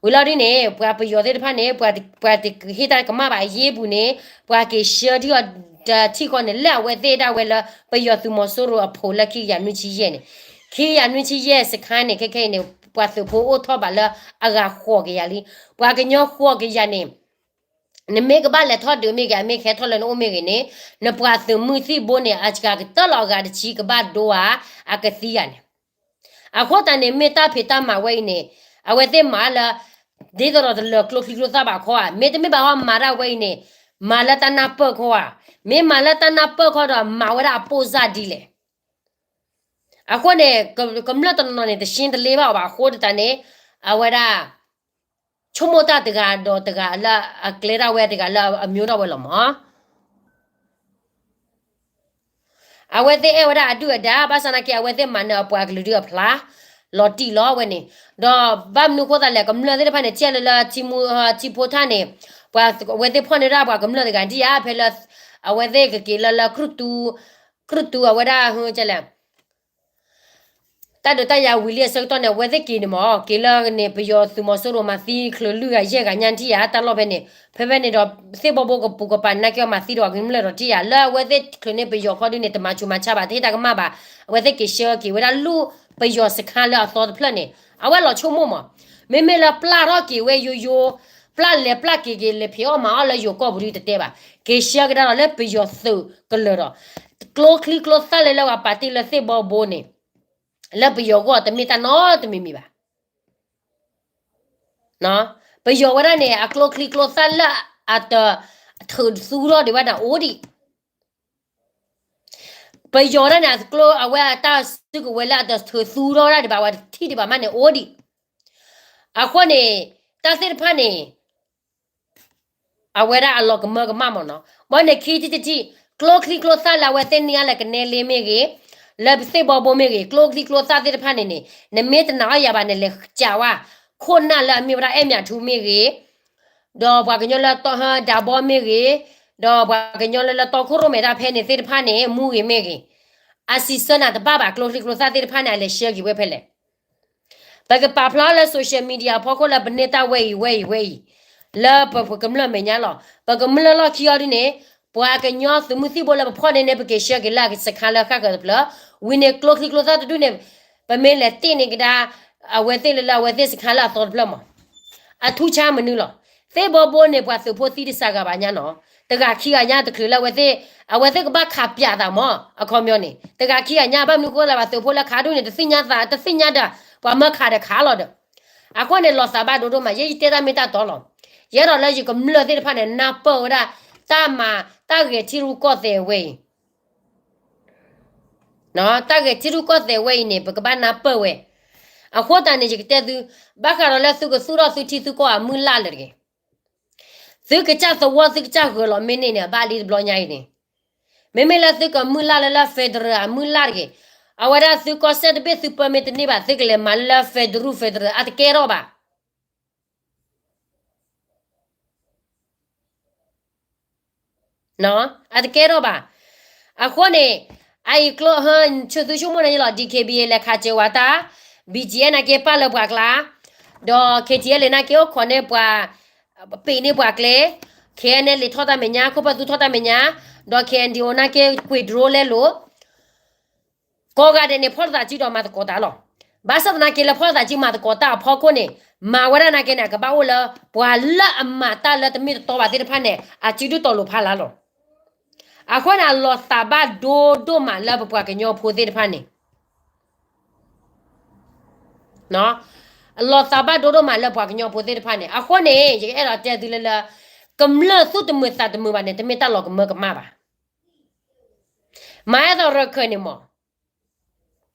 ဝံၤလီၤဒ်န့ၣ် ပှၤပယီၤသ့ၣ်တဖၣ်န့ၣ် ပှၤတဟ့ၣ်တၢ်ကမၣ်ဘၣ်အယ့ၢ်ပူၤန့ၣ် ပှၤက့ၤဆှၢထံၣ်အီၤတထံၣ်ဃီန့ၣ် လၢအဝဲသ့ၣ်ဒၣ်ဝဲလၢ ပယီၤသုးမီၤစိရိၤအဖီလာ်ခံကယၤနွံဆံယဲၢ်န့ၣ်, ခံကယၤနွံဆံယဲၢ်စခါန့ၣ် ခဲခဲအံၤန့ၣ် ပှၤသုးဖိအိၣ်ထီၣ်ဘၣ်လၢအဂၤဃိးကယၤလံ. ပှၤကညီဃိးကယၤန့ၣ် နမ့ၢ်ကဘၣ်လဲၤထီၣ်ဒုးမ့ၢ်ဂ့ၤ အမ့ၢ်ကဟဲထီၣ်လၢနအိၣ်မ့ၢ်ဂ့ၤန့ၣ် နပှၤသုးမုၢ်သံၣ်ဘိန့ၣ် အစှၤကတၢၢ်လီၤအဂၤတဆံကဘၣ်ဒိဧါ အကသံဧါန့ၣ်. အဃိသတးန့ၣ် မ့ၢ်တၢ်ဖံးတၢ်မၤဝဲအံၤန့ၣ် အဝဲသ့ၣ်မၤလၢ ဒ်သိးဒီးတလၢာ်ကျိချံကျိသၣ်ဘၣ်ခီဧါ, မ့တမ့ၢ်ဘၣ်ဟီမၤတၢ်ဝဲအံၤန့ၣ် မၤလၢတၢ်နၢ်ပၢၢ်ခီဧါ, မ့ၢ်မၤလၢတၢ်နၢ်ပၢၢ်ခီဒီးမၤဝဲဒၣ်အပိၢ်စၢ်ဒ်လဲၣ်. အဃိန့ၣ် ကမျၢၢ်တနီၤနီၤန့ၣ် တရှင်းတလင်းဘၣ်အီၤဘၣ်အဃိသတးန့ၣ် အဝဲဒၣ် ဆိကမိၣ်တၢ်တဂၤဒီးတဂၤလၢအကျဲဒၣ်ဝဲတဂၤလၢအမျိုးဒၣ်ဝဲလီၤမး. အဝဲသ့ၣ်အဲၣ်ဝဲဒၣ်အဒုၣ်အဒါ ဘၣ်ဆၣ်သနာ်က့ အဝဲသ့ၣ်မၤနၢၤအပှၤကလုာ်ဒုးအဖျါ, လီၤတံၢ်လီၤဝဲန့ၣ်, ဒီးဘၣ်မနုၤဃိသးလဲၣ် ကမျၢၢ်သ့ၣ်တဖၣ်န့ၣ် ထံၣ်လၢလၢထံမူ ထံဖိထၣ်န့ၣ်, ပှၤအဝဲသ့ၣ်ဖီၣ်န့ၢ်ဒၣ်ပှၤကမျၢၢ်တဂၤဒံၣ်ဧါ ဖဲလၢ အဝဲသ့ၣ်ကက့ၤလၢလၢ ကြုၢ်တူၢ်အဝဲဒၣ် ဟကလဲၣ် တၢ်ဒုးတၢ်ယၤဝံၤလံအဆၢကတီၢ်န့ၣ် အဝဲသ့ၣ်က့ၤန့ၣ်မ့ၢ် က့ၤလၢန့ၣ် ပယီၤသုးမီၤစိရိၤမၤသံချုးလွံၢ်ဂၤယဲၢ်ဂၤညါ ထံၣ်ယၤတၢ်လီၢ်ဖဲန့ၣ်, ဖဲဖဲန့ၣ်ဒီး သ့ၣ်ဘီဘိကပူၤကပၤန့ၣ် နာ်က့အီၤမၤသံဒီးကမျၢၢ်ဒီးထံၣ်ယၤ လၢအဝဲသ့ၣ်ချုးန့ၢ်ပယီၤခီဒုန့ၣ် တမၤဆူးမၤဆါဘၣ် တဟ့ၣ်တၢ်ကမၣ်ဘၣ်, အဝဲသ့ၣ်က့ၤဆှၢက့ၤဝဲဒၣ်လူၢ်ပယီၤစခါလၢအသီတဖျၢၣ်န့ၣ် အဝဲလီၤဆိကမိၣ်မး, မ့မ့ၢ်လၢပျၢ်ထီၣ်က့ၤဝဲယိယိ ပျၢ်လဲၤပျၢ်က့ၤက့ၤလဲၤဖံးအီၣ်မၤအီၣ်လၢယိၤကီၢ်ပူၤဒုတတဲဘၣ်, က့ၤဆှၢကဒါဒီးလၢပယီၤသုးကလၢၤဒီး ကျိချံကျိသၣ်လၢလၢပှၤပာ်တ့ၢ်လၢသ့ၣ်ဘီဘိန့ၣ် လၢပယီၤဂီၢ်တမ့ၢ်တၢ်နီတမံၤမံၤဘၣ်. ပယီၤဝဲဒၣ်န့ၣ် အကျိချံကျိသၣ်လၢအတထုးသူထီၣ်ဒံးဘၣ်န့ၣ်အိၣ်ဒံး, ပယီၤဒၣ်န့ၣ် အကျိအဝဲအတၢ်စုကဝဲၤလၢအတထုးသူထီၣ်ဒၣ်ဒံးဘၣ် အဝဲတထံၣ်ဒံးဘၣ်မးန့ၣ်အိၣ်ဒံး, အဃိန့ၣ် တၢ်သ့ၣ်တဖၣ်န့ၣ် အဝဲဒၣ်အလီၤကမၢကမၣ်မးနီၤ, ဘၣ်န့ၣ်ခံထံၣ်တထံၣ် ကျိချံကျိသၣ်လၢအဝဲသ့ၣ်န့ၢ်အါလၢကနဲလ့မ့ၢ်ဂ့ၤ, လၢပသ့ၣ်ဘီဘိမ့ၢ်ဂ့ၤ ကျိချံကျိသၣ်သ့ၣ်တဖၣ်န့ၣ်န့ၣ် နမ့ၢ်တနာ်အီၤယၤဘၣ်န့ၣ် လဲၤကးဝဲ ခိၣ်နၢ်လၢအမ့ၢ်ဝဲဒၣ်အဲၣ်မၠးထူမ့ၢ်ဂ့ၤ, ဒီးပှၤကညီလၢတီဟၢဒၤဘီမ့ၢ်ဂ့ၤ, ဒီးပှၤကညီလၢလၢတီခိၣ်ရိၣ်မဲတၢ်ဖဲန့ၣ်သ့ၣ်တဖၣ်န့ၣ် မူဂ့ၤမ့ၢ်ဂ့ၤ, အစံးဆၢနၤတဘၣ်ဘၣ် ကျိချံကျိသၣ်သ့ၣ်တဖၣ်န့ၣ် အလဲၤဆှၢက့ၤဝဲဖဲလဲၣ် ပကပာ်ဖျါလၢ social media အဖီခိၣ်လၢပန့ၢ်တၢ်ဝဲအံၤဝဲအံၤဝဲအံၤ, လၢပကမျၢၢ်မဲာ်ညါလီၤ. ပကမျၢၢ်လီၢ်ခံအီၤဒ်န့ၣ်, ပှၤကညီသုးမုၢ်သံၣ်ဘိလၢပဖီၣ်န့ၢ်န့ၣ် ပက့ၤဆှၢက့ၤလၢစခါလၢဃၣ်ဃၢၤတဖျၢၣ်, ဝံၤန့ၣ်ကျိချံကျိသၣ်တဒူၣ်န့ၣ်, ပမ့ၢ်လဲၤတ့ၢ်န့ၢ်ကဒါ အဝဲသ့ၣ်လၢလၢအဝဲသ့ၣ်စခါလၢအသီတဖျၢၣ်မး, အထူၣ်ဆါမနုၤလီၤ. သ့ၣ်ဘီဘိန့ၣ် ပှၤသုးဖိသံတစှၤဂၤဘၣ်ညါနီၤ, တဂၤခံဂၤညါတချုးလၢအဝဲသ့ၣ်, အဝဲသ့ၣ်ကဘၣ်ခးပၠးသးမး, အခီပညီန့ၣ် တဂၤခံဂၤညါ ဘၣ်မနုၤဃိလၢပှၤသုးဖိလၢခးဒူၣ်န့ၣ် တသ့ၣ်ညါသး တသ့ၣ်ညါဒီး ပှၤမၢခးဒီးခးလီၤဒီး, အဃိန့ၣ် လီၤသးဘၣ်ဒိဒိၣ်မး ယဲယတဲတၢ်မ့ၢ်တၢ်တီလီၤ. ယအဲၣ်ဒိးလၢယကမျၢၢ်သ့ၣ်တဖၣ်န့ၣ် နၢ်ပၢၢ်ဝဲဒၣ် တၢ်မၤ တၢ်ဂဲၤထံရူၢ်ကီၢ်သဲးဝဲအံၤ, တၢ်ဂဲၤထံရူၢ်ကီၢ်သဲးဝဲအံၤန့ၣ် ပကဘၣ်နၢ်ပၢၢ်ဝဲ, အဃိသတးန့ၣ် ယကတဲသု, ဘၣ်ဃးဒီးလၢသုကသူၣ်ထီၣ်သုထံသုကီၢ်အမုၢ်လၢ်လၢာ်တဂ့ၤ သုကစၢ်သဝီသုကစၢ်ဂၢၤလီၤမ့ၢ်န့ၢ်န့ၣ် အဘၣ်လံတဘျီညါအံၤန့ၣ်, မ့မ့ၢ်လၢသုကမုၢ်လၢ်လၢလၢ federal အမုၢ်လၢ်တဂ့ၤ, အဝဲဒၣ်သုကီၢ်စဲၣ်တဘ့ၣ်သုပၢမ့ၢ်တန့ၢ်ဘၣ် သုကလဲၤမၤလၢလၢ federal federal အတကဲထီၣ်ဘၣ် အတကဲထီၣ်ဘၣ်. အဃိန့ၣ်, အအံၤကျိဟၢ ဆၢသုဆိကမိၣ်န့ၣ်လီၤ DKBA လဲၤခးစၢၤဝဲတၢ်, BGF နာ်က့ပာ်လၢပှၤကျါ, ဒီး KTLA နာ်က့အိၣ်ခိးန့ၢ်ပှၤ, ပ့းန့ၢ်ပှၤကျဲ, KNLA ထီၣ်တၢ်မဲာ်ညါ ခိၣ်ဖၢၣ်သူထီၣ်တၢ်မဲာ်ညါ, ဒီး KNDO နာ်က့ကွံာ် drone လဲလိာ် ကိးဂၤဒဲးန့ၣ် ဖီၣ်လိာ်သးစုဒီးမၤသကိးတၢ်လီၤ. ဘၣ်ဆၣ်သနာ်က့လၢဖီၣ်လိာ်သးစုမၤသကိးတၢ်အဖီခိၣ်န့ၣ်, မၤဝဲဒၣ်နာ်က့န့ၣ် အကဘၣ်အိၣ်လၢ ပှၤလၢအမၤတၢ်လၢတမ့ၢ်တတီဘၣ်သ့ၣ်တဖၣ်န့ၣ် အစုဒုၣ်တီလိၤဖးလၢ်လီၤ. အဃိန့ၣ် အလီၤသးဘၣ်ဒိဒိၣ်မးလၢပပှၤကညီဖိသ့ၣ်တဖၣ်န့ၣ် အလီၤသးဘၣ်ဒိဒိၣ်မးလၢပှၤကညီဖိသ့ၣ်တဖၣ်န့ၣ် အဃိန့ၣ် ယကအဲၣ်ဒိးတဲသုလၢလၢ ကမျၢၢ်သူၣ်တမုာ်သးတမုာ်ဘၣ်န့ၣ် တမ့ၢ်တၢ်လီၤကမၢကမၣ်ဘၣ်. မၤအဲၣ်သိးရခၢၣ်န့ၣ်မး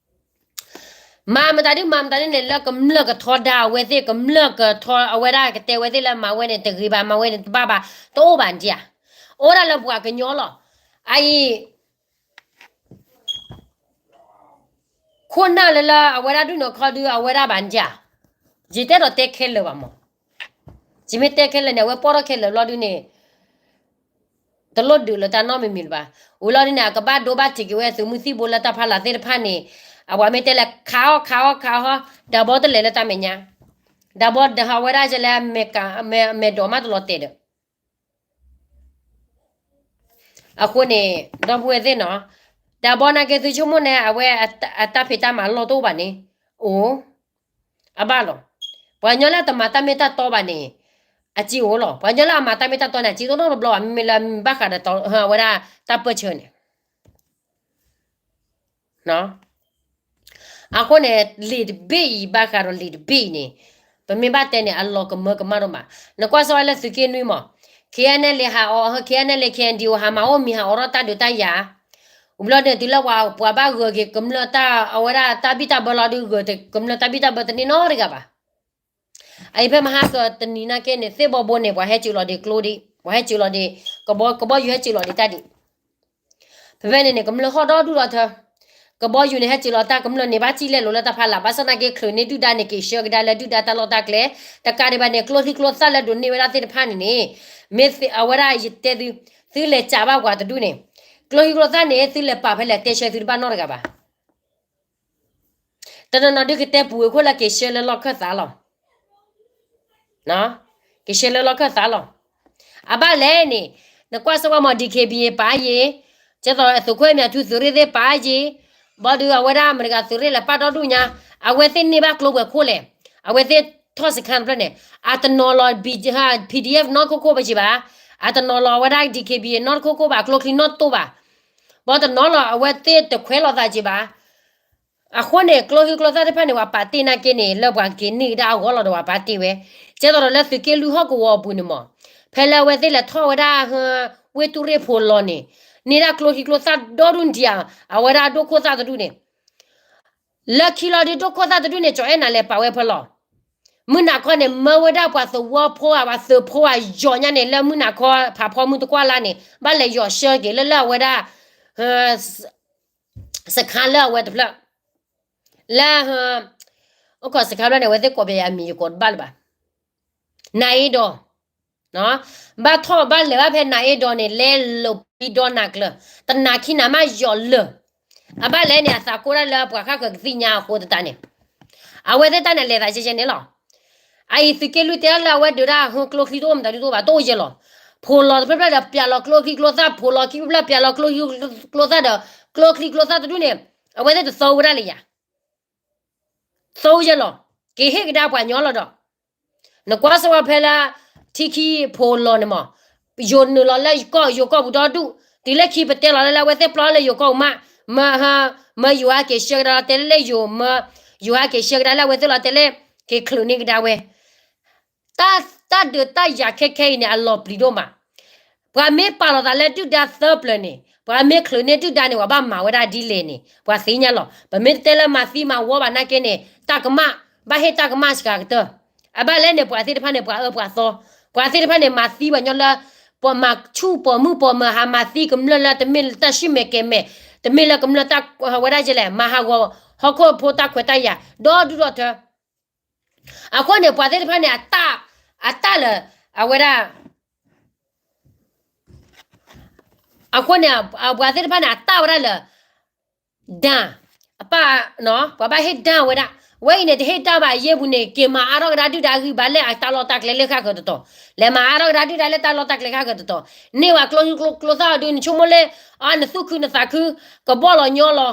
မၤမတၤဒုးမၤမတၤဒုးန့ၣ် လၢကမျၢၢ်ကထီဒါအဝဲသ့ၣ် ကမျၢၢ်ကထီအဝဲဒၣ်ကတဲဝဲသ့ၣ်လၢမၤဝဲန့ၣ် တဂ့ၤဘၣ် မၤဝဲန့ၣ်တဘၣ်ဘၣ် တအိၣ်ဘၣ်ဒံးဧါ. အိၣ်ဒၣ်လၢပှၤကညီလီၤ. အအံၤ ခိၣ်နၢ်လၢလၢအဝဲဒၣ်ဒုၣ်နီၢ်ခီဒုးအဝဲဒၣ်ဘၣ်န့ၣ်ဧါ. ယတအဲၣ်ဒိးတဲခဲလၢာ်ဘၣ်မး. ယမ့ၢ်တဲခဲလၢာ်န့ၣ် အဝဲပီၣ်ထီၣ်ခဲလၢာ်ဘျီဒုးန့ၣ် တလိၣ်ဒုးလၢတၢ်နီတမံၤမံၤလၢၤဘၣ်. ဝံၤလီၤဒုးန့ၣ် အကဘၣ်ဒိဘၣ်ထံးက့ၤဝဲသုးမုၢ်သံၣ်ဘိလၢတၢ်ဖီလာ်သ့ၣ်တဖၣ်န့ၣ်, အဝဲမ့ၢ်တဲလၢ ခးအီၣ် ခးအီၣ် ခးအီၣ်, ဒၢဘီတလဲၤလၢတၢ်မဲာ်ညါ, ဒၢဘီဒၢဟးဝဲဒၣ်ကလဲၣ် မဲာ်ဒိးမးတလီၤတဲာ်ဒီး အဃိန့ၣ် ဒီပုၢ်ဝဲၢ်သ့ၣ်နီၤ, ဒၢဘီနာ်က့သုဆိကမိၣ်န့ၣ် အဝဲအတၢ်ဖံးတၢ်မၤလီၢ်တအိၣ်ဘၣ်န့ၣ်, အိၣ်, အဘၣ်လီၤ. ပှၤကညီလၢတမၤတၢ်မ့ၢ်တၢ်တီဘၣ်န့ၣ်, အစ့အိၣ်လီၤ. ပှၤကညီလၢအမၤတၢ်မ့ၢ်တၢ်တီန့ၣ် အစ့တအိၣ်နီတဘျီဘၣ် မ့မ့ၢ်လၢဘၣ်ဃးဒီးအဝဲဒၣ်တၢ်ပၢၢ်ဆၢန့ၣ် အဃိန့ၣ် လံာ်တဘ့ၣ်အံၤ ဘၣ်ဃးဒီးလံာ်တဘ့ၣ်အံၤန့ၣ်, ပမ့ၢ်ဘၣ်တဲန့ၣ် အလီၤကမၢကမၣ်ဒိၣ်မး. နကွၢ်စ့ၢ်ဝဲလၢသုးက့နွံမး, KNLA ဟးအီၤ, KNLA KNDO ဟးမၤအိၣ်မံၤ ဟးအိးထီၣ်တၢ်ဒုးတၢ်ယၤ, ဝံၤဘျီန့ၣ် တုၤလၢပှၤဘၣ်ဂၢၢ်က့ၤကမျၢၢ်တၢ် အဝဲဒၣ်တၢ်ဘံၣ်တၢ်ဘၢလီၤဒုး ဂၢၢ်ကမျၢၢ်တၢ်ဘံၣ်တၢ်ဘၢတန့ၢ်နီတဂၤဘၣ်. အအံၤဖဲမဟါကတနံၤနာ်က့န့ၣ် သ့ၣ်ဘီဘိန့ၣ် ပှၤဟဲစၢၤလီၤဒံးကျိဒံး, ပှၤဟဲစၢၤလီၤဒံး, ကဘီယူၤဟဲစၢၤလီၤဒံးတၢ်ဒံး. ဖဲဖဲန့ၣ်န့ၣ် ကမျၢၢ်ဟီၣ်ဒီဒူၣ်ဒီထၢ, က ကဘီယူၤန့ၣ် ဟဲစၢၤလီၤတၢ်ကမျၢၢ်န့ၣ် ဘၣ်စံၣ်လဲၣ်လိၤလၢတၢ်ဖီလာ် ဘၣ်ဆၣ်သနာ်က့ ချုးန့ၢ်ဒုၣ်ဒါန့ၣ် က့ၤဆှၢကဒါလၢဒုၣ်ဒါတၢ်လီၢ်တၢ်ကျဲ, တကးဒံးဘၣ်န့ၣ် ကျိချံကျိသၣ်လၢဒိးန့ၢ်ဝဲဒၣ်သ့ၣ်တဖၣ်န့ၣ်န့ၣ်, မ့ၢ်အဝဲဒၣ်ယတဲသု, သုလဲၤစးဘၣ်ပှၤတဒူၣ်န့ၣ်, ကျိချံကျိသၣ်န့ၣ် သုလဲၤပာ်ဖဲလဲၣ် တဲဆၢသုတဘၣ်နီတဂၤဘၣ်. တနီၤနီၤဒုးကတဲပူၤဝဲခိၣ်လၢ က့ၤဆှၢလၢလီၢ်ခၢၣ်သးလီၤ. က့ၤဆှၢလၢလီၢ်ခၢၣ်သးလီၤ. အဘၣ်လဲၣ်န့ၣ်, နကွၢ်စၢၤဝဲမ့ၢ် DKBA ပာ်ယ့ၤ, ကဲသိးသုးခိၣ်အဲၣ်မ့ၤထူသုးရ့ၣ်သ့ၣ်ပာ်ယ့ၤ, ဘၣ်ဒီးအဝဲဒၣ်မတၤတဂၤသုးရ့ၣ်လဲၤပာ်ဒီဒူၣ်ညါ, အဝဲသ့ၣ်န့ၢ်ဘၣ်ကျိပှဲၤခိၣ်လဲၣ်, အဝဲသ့ၣ်ထီၣ်စခါတဖျၢၣ်န့ၣ်, အတနီၤလီၤ PDF နီတခိၣ်ခိၣ်ဘၣ်က့ၤဘၣ်, အတနီၤလီၤအဝဲဒၣ် DKBA နီတခိၣ်ခိၣ်ဘၣ် ကျိချံနီတတိၢ်ဘၣ်, ဘၣ်တနီၤလီၤအဝဲသ့ၣ်တခွဲးလိာ်သးက့ၤဘၣ်. အဃိန့ၣ် ကျိချံကျိသၣ်သ့ၣ်တဖၣ်န့ၣ် ပှၤပာ်တ့ၢ်နာ်က့န့ၣ် လၢပှၤက့ၤန့ၢ်ကဒါအဂီၢ်လီၤဒီးပှၤပာ်တ့ၢ်ဝဲ, ကဲသိးဒီးလၢသုးက့လွံၢ်ဟီၣ်ကဝီၤအပူၤန့ၣ်မ့ၢ်, ဖဲလၢအဝဲသ့ၣ်လဲၤထီၣ်ဝဲဒၣ်, ဝ့ၢ်တူၢ်ရ့ၣ်ဖိးလီၤန့ၣ်, န့ၢ်ဒၣ်ကျိချံကျိသၣ်ဒီဒူၣ်ဒံးဧါ, အဝဲဒၣ်ဒိၣ်ခိၣ်သၣ်တဒူၣ်န့ၣ် လၢခံလီၤဒုးဒိၣ်ခိၣ်သၣ်တဒူၣ်န့ၣ် ကၠီၤအဲၣ်နၤလဲၤပာ်ဝဲဖဲလီၤ. မုၢ်နၤခီန့ၣ် မၢဝဲဒၣ်ပှၤသဝီဖိဧါ ပှၤသုးဖိဧါ ယီၤညါန့ၣ် လၢမုၢ်နၤခီဖးဖီမုၢ်တကွၢ်လါန့ၣ် ဘၣ်လဲၤယီၤဆှၢက့ၤလၢလၢအဝဲဒၣ် စခါလၢအဝဲတဖျၢၣ်, လၢ အိၣ်ခိးစခါဖျၢၣ်န့ၣ် အဝဲသ့ၣ်ကိးပယၤမံၤယကိးတဘၣ်လၢၤဘၣ်, နၤအ့ဒီး ဘၣ်ထီၣ်ဘၣ်လဲၤဘၣ်ဖဲနၤအ့ဒီးန့ၣ် လဲလိာ်ပံဒီနၤကျၢၤ, တနၤခံနၤမးယီၤလၢာ်, အဘၣ်လဲၣ်န့ၣ် အသးကိၢ်ဒၣ်လၢပှၤဃၣ်ဃၢၤကသ့ၣ်ညါအဃိသတးန့ၣ်, အဝဲသ့ၣ်တၢ်န့ၣ်လဲၤသးကဲကဲန့ၣ်လီၤ. အအံၤသုးက့လွံၢ်တဲလၢအဝဲဒုးဒၣ်ဟၢကျိချံတအိၣ်မတၤဒုးတအိၣ်ဘၣ် တအိၣ်ယဲၢ်လီၤ. ဖိးလီၤတဖျၢၣ်ဖျၢၣ်ဒီးပျးလီၤကျိချံကျိသၣ် ဖိးလီၤခံဖျၢၣ်ပျးလီၤကျိချံကျိသၣ်ဒီး ကျိချံကျိသၣ်တဒူၣ်န့ၣ် အဝဲသ့ၣ်တသီဝဲဒၣ်လၢယၤ သီယဲၢ်လီၤ. က့ၤဟ့ၣ်ကဒါပှၤညီလီၤဒီး နကွၢ်စၢၤဝဲဖဲလၢ ထံခံဖိးလီၤန့ၣ်မး, ယိၤနုာ်လီၤလၢယိၤကီၢ်ပူၤဒီဒူၣ်, တုၤလၢခံပတဲလီၤလၢလၢအဝဲသ့ၣ်ပျီလၢယိၤကီၢ်ပူၤမး, မၢယိၤဟးက့ၤဆှၢကဒါလီၤတဲလၢလၢယိၤမၢ, ယိၤဟးက့ၤဆှၢကဒါလၢအဝဲသ့ၣ်လီၤတဲလၢ က့ၤချုးန့ၢ်ကဒါဝဲ တၢ်ဒုးတၢ်ယၤခဲခဲအံၤန့ၣ် အလီၤပျံၤဒိၣ်မး. ပှၤမ့ၢ်ပာ်လီၤသးလၢဒုၣ်ဒါသၢပျၢၤန့ၣ် ပှၤမ့ၢ်ချုးန့ၢ်ဒုၣ်ဒါန့ၣ် ပှၤဘၣ်မၤဝဲဒၣ်ဒ်လဲၣ်န့ၣ် ပှၤသ့ၣ်ညါလီၤ. ပမ့ၢ်တတဲလၢမၤသံမၤဝီဘၣ်နာ်က့န့ၣ် တၢ်ကမၣ် ဘၣ်ဟ့ၣ်တၢ်ကမၣ်စှၤကတၢၢ်. အဘၣ်လဲၣ်န့ၣ် ပှၤသ့ၣ်တဖၣ်န့ၣ် ပှၤအၢပှၤသီ, ပှၤသ့ၣ်တဖၣ်န့ၣ် မၤသံပှၤညီလၢ ပှၤမၤဆူၣ်ပိာ်မုၣ်ပိာ်မၢၤ ဟးမၤသံကမျၢၢ်လၢတမ့ၢ်တၢ်ဆူၣ်မဲာ်ကဲၤမဲာ်, တမ့ၢ်လၢကမျၢၢ်တၢ်ဝဲဒၣ်ကလဲၣ် မၤဟးဂီၤဟီၣ်ခိၣ်ဖိတၢ်ခွဲးတၢ်ယာ် ဒီဒူၣ်ဒီထၢ အဃိန့ၣ် ပှၤသ့ၣ်တဖၣ်န့ၣ် အတၢ်လၢ အဝဲဒၣ် အဃိန့ၣ် ပှၤသ့ၣ်တဖၣ်န့ၣ် အတၢ်ဝဲဒၣ်လၢ ဒၣ် အပၢ် ပှၤဘၣ်ဟ့ၣ်ဒၣ်ဝဲဒၣ်, ဝဲအံၤန့ၣ် တဟ့ၣ်ဒၣ်ဘၣ်အယ့ၢ်ပူၤန့ၣ် က့ၤမၤအါထီၣ်ကဒါဒုၣ်ဒါဂံၢ်ဘါလၢအတၢ်လီၢ်တၢ်ကျဲလၢဃၣ်ဃၢၤတတီၤ, လဲၤမၤအါထီၣ်ကဒါဒုၣ်ဒါလၢတၢ်လီၢ်တၢ်ကျဲဃၣ်ဃၢၤတတီၤ, န့ၢ်ဝဲကျိချံကျိသၣ်အီၤဒုး နဆိကမိၣ်လၢ အနသူၣ်ခုနသးခု ကဘီၣ်လီၤညီလီၤ,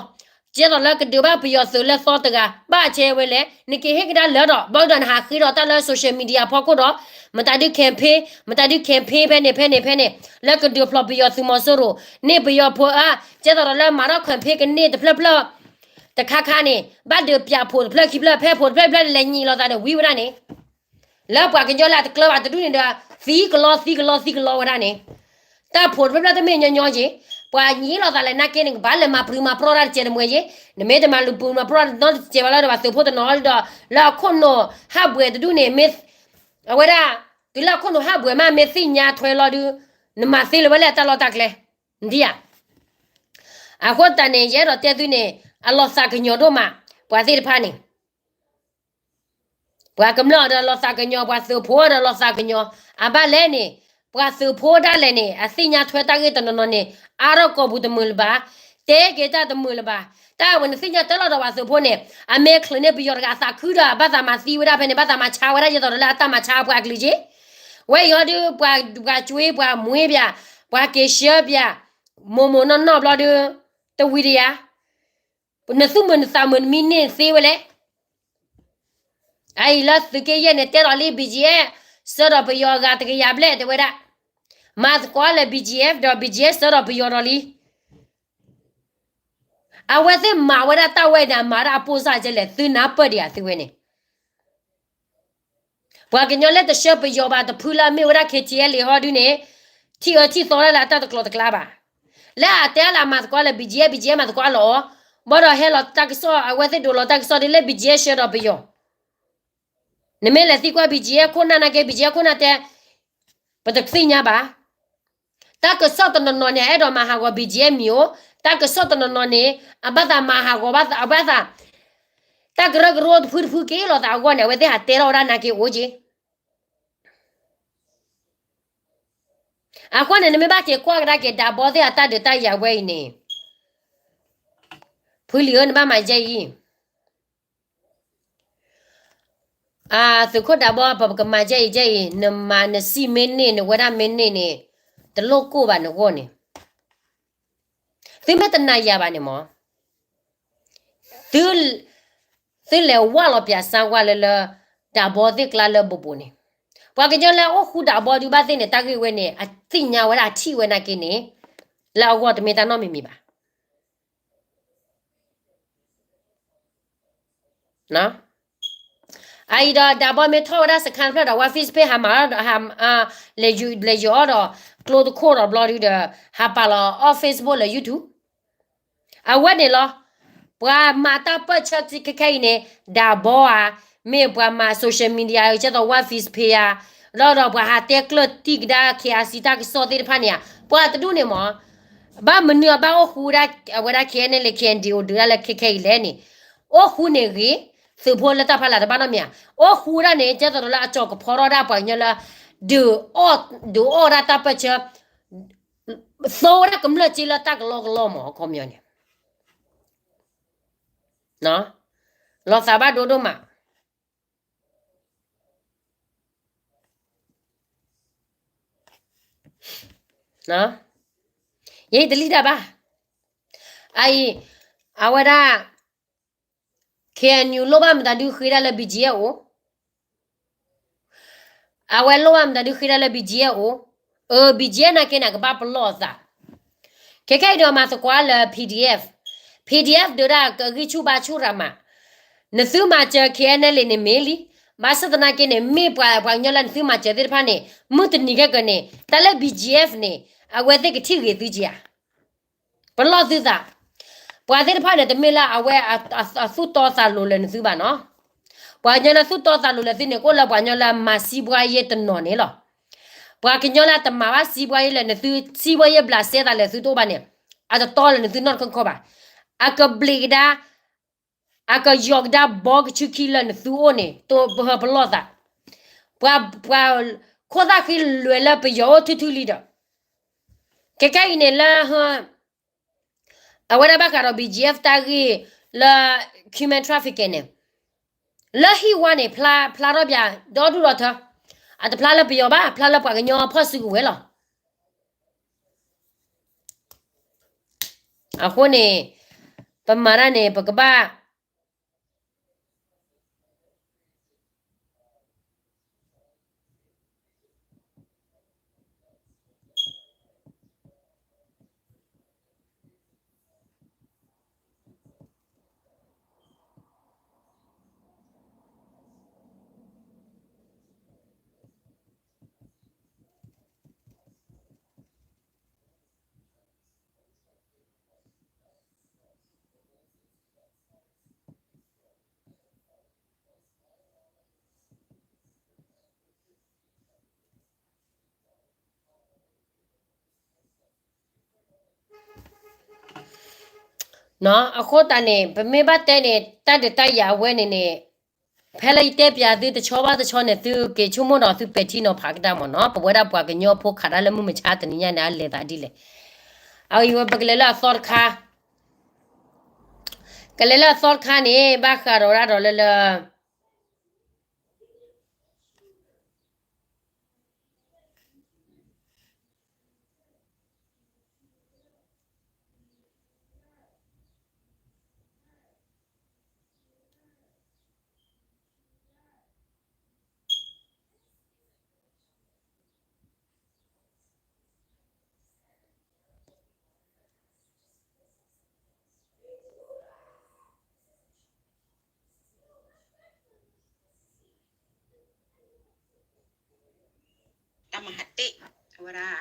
ကဲသိးလၢကဒုးဘၣ်ပယီၤသုးလၢသီတဂၤ ဘၣ်ဆဲးဝဲလဲၣ်, နက့ၤဟ့ၣ်ကဒါလၢဒီး ဘၣ်ဒီးနဟးဃ့ဒီးတၢ်လၢ social media ဖီခိၣ်ဒီး မတၤဒုး campaign မတၤဒုး campaign ဖဲန့ၣ်ဖဲန့ၣ်ဖဲန့ၣ် လၢကဒုးဖျိးပယီၤသုးမီၤစိရိၤ န့ၢ်ပယီၤဖိအါ, ကဲသိးဒီးလၢမၤထီၣ် campaign ကန့ၢ်တဖျၢၣ်ဖျၢၣ် တခါခါန့ၣ် ဘၣ်ဒုးပျးဖိးတဖျၢၣ်ခံဖျၢၣ် ဖဲဖိးတဖျၢၣ်ဖျၢၣ်န့ၣ် လဲၤညံးလိာ်သးဒီးဝံဝဲဒၣ်န့ၣ် လၢပှၤကညီလၢအတကျၢၤဘၣ်တဒူၣ်န့ၣ်ဒီး သံကလီသံကလီသံကလီဝဲဒၣ်န့ၣ်, တၢ်ဖိးတဖျၢၣ်ဖျၢၣ်တမ့ၢ်ညီညီက့ၤ, ပှၤညံးလိာ်သးလဲၣ်နာ်က့န့ၣ် ကဘၣ်လဲၤမၤပြံမၤပြီၢ်တၢ်တစဲးတမှဲၤက့ၤ, နမ့ၢ်တမၤလူၤပြံမၤပြီၢ်တၢ်နီတစဲးဘၣ်လီၤဒီး ပှၤသုးဖိတနီၤဒီး လၢအခိၣ်နူာ်ဟးဘှဲးတဒူၣ်န့ၣ် မ့ၢ် အဝဲဒၣ် တုၤလၢအခိၣ်နူာ်ဟးဘှဲးမး မ့ၢ်သ့ၣ်ညါထွဲလီၤဒုး နမၤသ့လၢၤဝဲလၢအတၢ်လီၢ်တၢ်ကျဲ, နဒ်ဧါ. အဃိသတးန့ၣ် ယအဲၣ်ဒိးတဲသုန့ၣ် အလီၤသးကညီၤဒိၣ်မး, ပှၤသ့ၣ်တဖၣ်န့ၣ် ပှၤကမျၢၢ်အီၤဒီးလီၤသးကညီၤ, ပှၤသုးဖိအီၤဒီးလီၤသးကညီၤ, အဘၣ်လဲၣ်န့ၣ် ပှၤသုးဖိဒၣ်လဲာ်န့ၣ် အသ့ၣ်ညါထွဲတၢ်ဂ့ၢ်တနီၤနီၤန့ၣ် အါထီၣ်ကိာ်ပူၤတမုာ်လၢၤဘၣ်, တဲက့ၤတၢ်တမုာ်လၢၤဘၣ်, တၢ်ဝဲနသ့ၣ်ညါတၢ်လီၤဒီးပှၤသုးဖိန့ၣ် အမ့ၢ်ချုးန့ၢ်ပယီၤတဂၤအသးခုဒီး ဘၣ်သးမၤသံဝဲဒၣ်ဖဲန့ၣ် ဘၣ်သးမၤဆါဝဲဒၣ်ယသိးဒီးလၢအတၢ်မၤဆါပှၤအကလုာ်က့ၤ, ဝဲအံၤဟီဒုး ပှၤ ပှၤကွ့ ပှၤမွ့ပၠး ပှၤက့ၤဆှၢပၠး မိၢ်မိၢ်နီၢ်နီၢ်ဘျီဒုး တဝံၤတယၤ နသူၣ်မုာ်နသးမုာ်နမံန့ၢ်သ့ဝဲလဲၣ်. အအံၤလၢသုးက့ယဲၢ်န့ၣ် တဲဒီးလံ BGF ဆှၢဒီးပယီၤအဂၤတကယၤဘျဲၣ်တဲဝဲဒၣ်, မၤသကိးလၢ BGF ဒီး BGF ဆှၢဒီးပယီၤဒီးလံ. အဝဲသ့ၣ်မၤဝဲဒၣ်တၢ်ဝဲဒၣ် မၤဒၣ်အပိၢ်စၢ်ကဲလဲၣ် သုနၢ်ပၢၢ်ဒံးဧါသုဝဲန့ၣ် ပှၤကညီလၢတဆှၢပယီၤဘၣ်တဖုလၢအမ့ၢ်ဝဲဒၣ် KTLA ဟီဒုန့ၣ် ထံၣ်အၢထံၣ်သီဒၣ်လၢအတၢ်တကျိၤတကျါဘၣ်. လၢအတဲလၢအမၤသကိးလၢ BGF, BGF မၤသကိးလီၤအီၤ, ဘၣ်ဒီးဟဲလီၤတၢ်ကစီၣ် အဝဲသ့ၣ်ဒိးလီၤတၢ်ကစီၣ်ဒ်လၢ BGF ဆှၢဒီးပယီၤ, နမ့ၢ်လဲၤသံကွၢ် BGF ခိၣ်နၢ်နာ်က့ BGF ခိၣ်နၢ်တဲ ပတသ့ၣ်ညါဘၣ်. တၢ်ကစီၣ်တနီၤနီၤန့ၣ် အဲၣ်ဒိးမၤဟးဂီၤ BGF မံၤအိၣ်, တၢ်ကစီၣ်တနီၤနီၤန့ၣ် အဘၣ်သးမၤဟးဂီၤဘၣ်သး အဘၣ်သး တၢ်ကရၢကရိတဖုတဖုက့ၤလိာ်သးအဂီၢ်န့ၣ် အဝဲသ့ၣ်ဟးတဲထီၣ်ဝဲဒၣ်နာ်က့အိၣ်က့ၤ အဃိန့ၣ် နမ့ၢ်ဘၣ်က့ၤကွၢ်ကဒါက့ၤ ဒးဘီသ့ၣ်အတၢ်ဒုးတၢ်ယၤဝဲအံၤန့ၣ်, ဖုလံၤဧၢ နဘၣ်မၤယဲအံၤ, အသုးခိၣ်ဒးဘီ ပကမၤယဲအံၤယဲအံၤ နမၤနစံၣ်မ့ၢ်န့ၢ် နဝဲဒၣ်မ့ၢ်န့ၢ်န့ၣ် တလိၣ်ကိၢ်ဘၣ်နဂီၢ်န့ၣ်, သုမ့ၢ်တနာ်ယၤဘၣ်န့ၣ်မၢ် သုလဲၤဝၢ်လီၤပၠးစါဝါလၢလၢ ဒးဘီသ့ၣ်ကျါလၢဘိးဘိးန့ၣ်, ပှၤကညီလၢအအိၣ်ဃူဒးဘီဒုးဘၣ်သ့ၣ်န့ၣ် တၢ်ဂ့ၢ်ဝဲန့ၣ် အသ့ၣ်ညါဝဲဒၣ်အထံၣ်ဝဲနာ်က့န့ၣ်, လၢအဂီၢ်တမ့ၢ်တၢ်နီတမံၤမံၤဘၣ်. အအံၤဒီး ဒးဘီမ့ၢ်ထီၣ်ဝဲဒၣ်စခါတဖျၢၣ်ဒီး ဝါ Facebook ဟးမၤ လဲၤယိၤအီၣ်ဒီး ကျိတခိၣ်ဒီးဘျီဒုဒီး ဟးပာ်လီၤအီၣ် Facebook လၢ YouTube အဝဲန့ၣ်လီၤ. ပှၤမၤတၢ်ပၢၢ်ဆၢခဲခဲအံၤန့ၣ် ဒးဘီဧါ, မ့ၢ်ပှၤမၤ social media ကဲသိး ဝါ Facebook ဧါ, ဒီးဒီးပှၤဟးတဲကျၢၢ်တံၢ်ကဒါ KIC တၢ်ကစီၣ်သ့ၣ်တဖၣ်န့ၣ်ဧါ, ပှၤတဒူၣ်န့ၣ်မၢ် ဘၣ်မနုၤအဘၣ်အိၣ်ဃူဒၣ်အဝဲဒၣ် KNLA KNDO ဒုးဒၣ်လၢခဲခဲအံၤလဲၣ်န့ၣ်, အိၣ်ဃူန့ၣ်ဂ့ၤ, သုးဖိလၢတၢ်ဖီလာ်တဘၣ်နီတမံၤဧါ, အိၣ်ဃူဒၣ်န့ၣ် ကဲသိးဒီးလၢအကၠီၤကဖီထီၣ်ဒၣ်ပှၤကညီလၢ ဒုးအီၣ်ဒၣ်တၢ်ပၢၢ်ဆၢ, သိဝဲဒၣ်ကမျၢၢ်စ့လၢတၢ်ကလီကလီမၢ် အခီပညီန့ၣ် လီၤသးဘၣ်ဒိဒိၣ်မး, ယဲတလံၣ်တၢ်ဘၣ်. အအံၤ အဝဲဒၣ် KNU လိၣ်ဘၣ်မတၤဒုဃ့ဒၣ်လၢ BGF အိၣ်, အဝဲလိၣ်ဘၣ်မတၤဒုဃ့ဒၣ်လၢ BGF အိၣ်, အ BGF နာ်က့န့ၣ် ကဘၣ်ပလီၢ်အသး, ခဲခဲအံၤဒီးမၤသကိးလၢ PDF, PDF ဒုးဒၣ်ကဂံၢ်ဆူၣ်ဘါဆူၣ်ရၤမး, နသုမၤစၢၤ KNLA န့ၣ်မ့ၢ်လံ, ဘၣ်ဆၣ်သနာ်က့န့ၣ် မ့ၢ်ပှၤပှၤကညီလၢနသုမၤစၢၤသ့ၣ်တဖၣ်န့ၣ် မုၢ်တနံၤခဲကန့ၣ် တၢ်လၢ BGF န့ၣ် အဝဲသ့ၣ်ကထံၣ်ဂ့ၤသုက့ၤဧါ ပလီၢ်သုသး, ပှၤသ့ၣ်တဖၣ်န့ၣ် တမ့ၢ်လၢအဝဲအသူၣ်တီသးလိၤလၢနသုဘၣ်နီၤ, ပှၤကညီလၢသူၣ်တီသးလိၤလၢသုန့ၣ် ကအိၣ်လၢပှၤကညီလၢအမၤစံးဘှါယဲၢ်တနီၤန့ၣ်လီၤ, ပှၤကညီလၢအတမၤဘၣ်စံးဘှါယဲၢ်လၢနသု စံးဘှါယဲၢ်ဘျးစဲသးလၢသုတအိၣ်ဘၣ်န့ၣ်, အတတီလၢနသုနီတခီခီဘၣ်, အကဘျံးကဒါ အကယီၤကဒါဘီကဆူခံလၢနသုအိၣ်န့ၣ် တိပဟၢပလီၢ်သး, ပှၤ ပှၤခိၣ်သၣ်ဃံလွဲၤလၢပယီၤအိၣ်ထူထူလံဒီး, ခဲခဲအံၤန့ၣ်လၢ အဝဲဒၣ်ဘၣ်ဃးဒီး BGF တၢ်ဂ့ၢ်လၢ human trafficking န့ၣ်, လၢဟံၣ်ဝါန့ၣ် ဖျါ ဖျါထီၣ်ပၠးဒီဒူၣ်ဒီထၢ, အတဖျါလၢပယီၤဘၣ် ဖျါလၢပှၤကညီဖီၣ်စုကဝဲၤလီၤ. အဃိန့ၣ် ပမၤတၢ်န့ၣ် ပကဘၣ် အဃိသတးန့ၣ် ပမ့ၢ်ဘၣ်တဲန့ၣ် တၢ်ဒုးတၢ်ယၤအဝဲန့ၣ်န့ၣ်, ဖဲလၢယတဲပၠးသုတဆီဘၣ်တဆီန့ၣ် သုက့ၤဆိကမိၣ်ဒီးသုပဲာ်ထံနီၤဖးကဒါမ့ၢ်နီၤ, ပဝဲဒၣ်ပှၤကညီဖိခးတၢ်လၢမုၢ်မဆါတနံၤညါန့ၣ် အလဲၤသးဒ်လဲၣ်. အဝဲပကလဲၤလၢအသီတခါ, ကလဲၤလၢအသီတခါန့ၣ် ဘၣ်ဃးဒီးဝဲဒၣ်ဒီးလၢလၢ တၢ်မၤဟးတ့ၢ်, အဝဲဒၣ်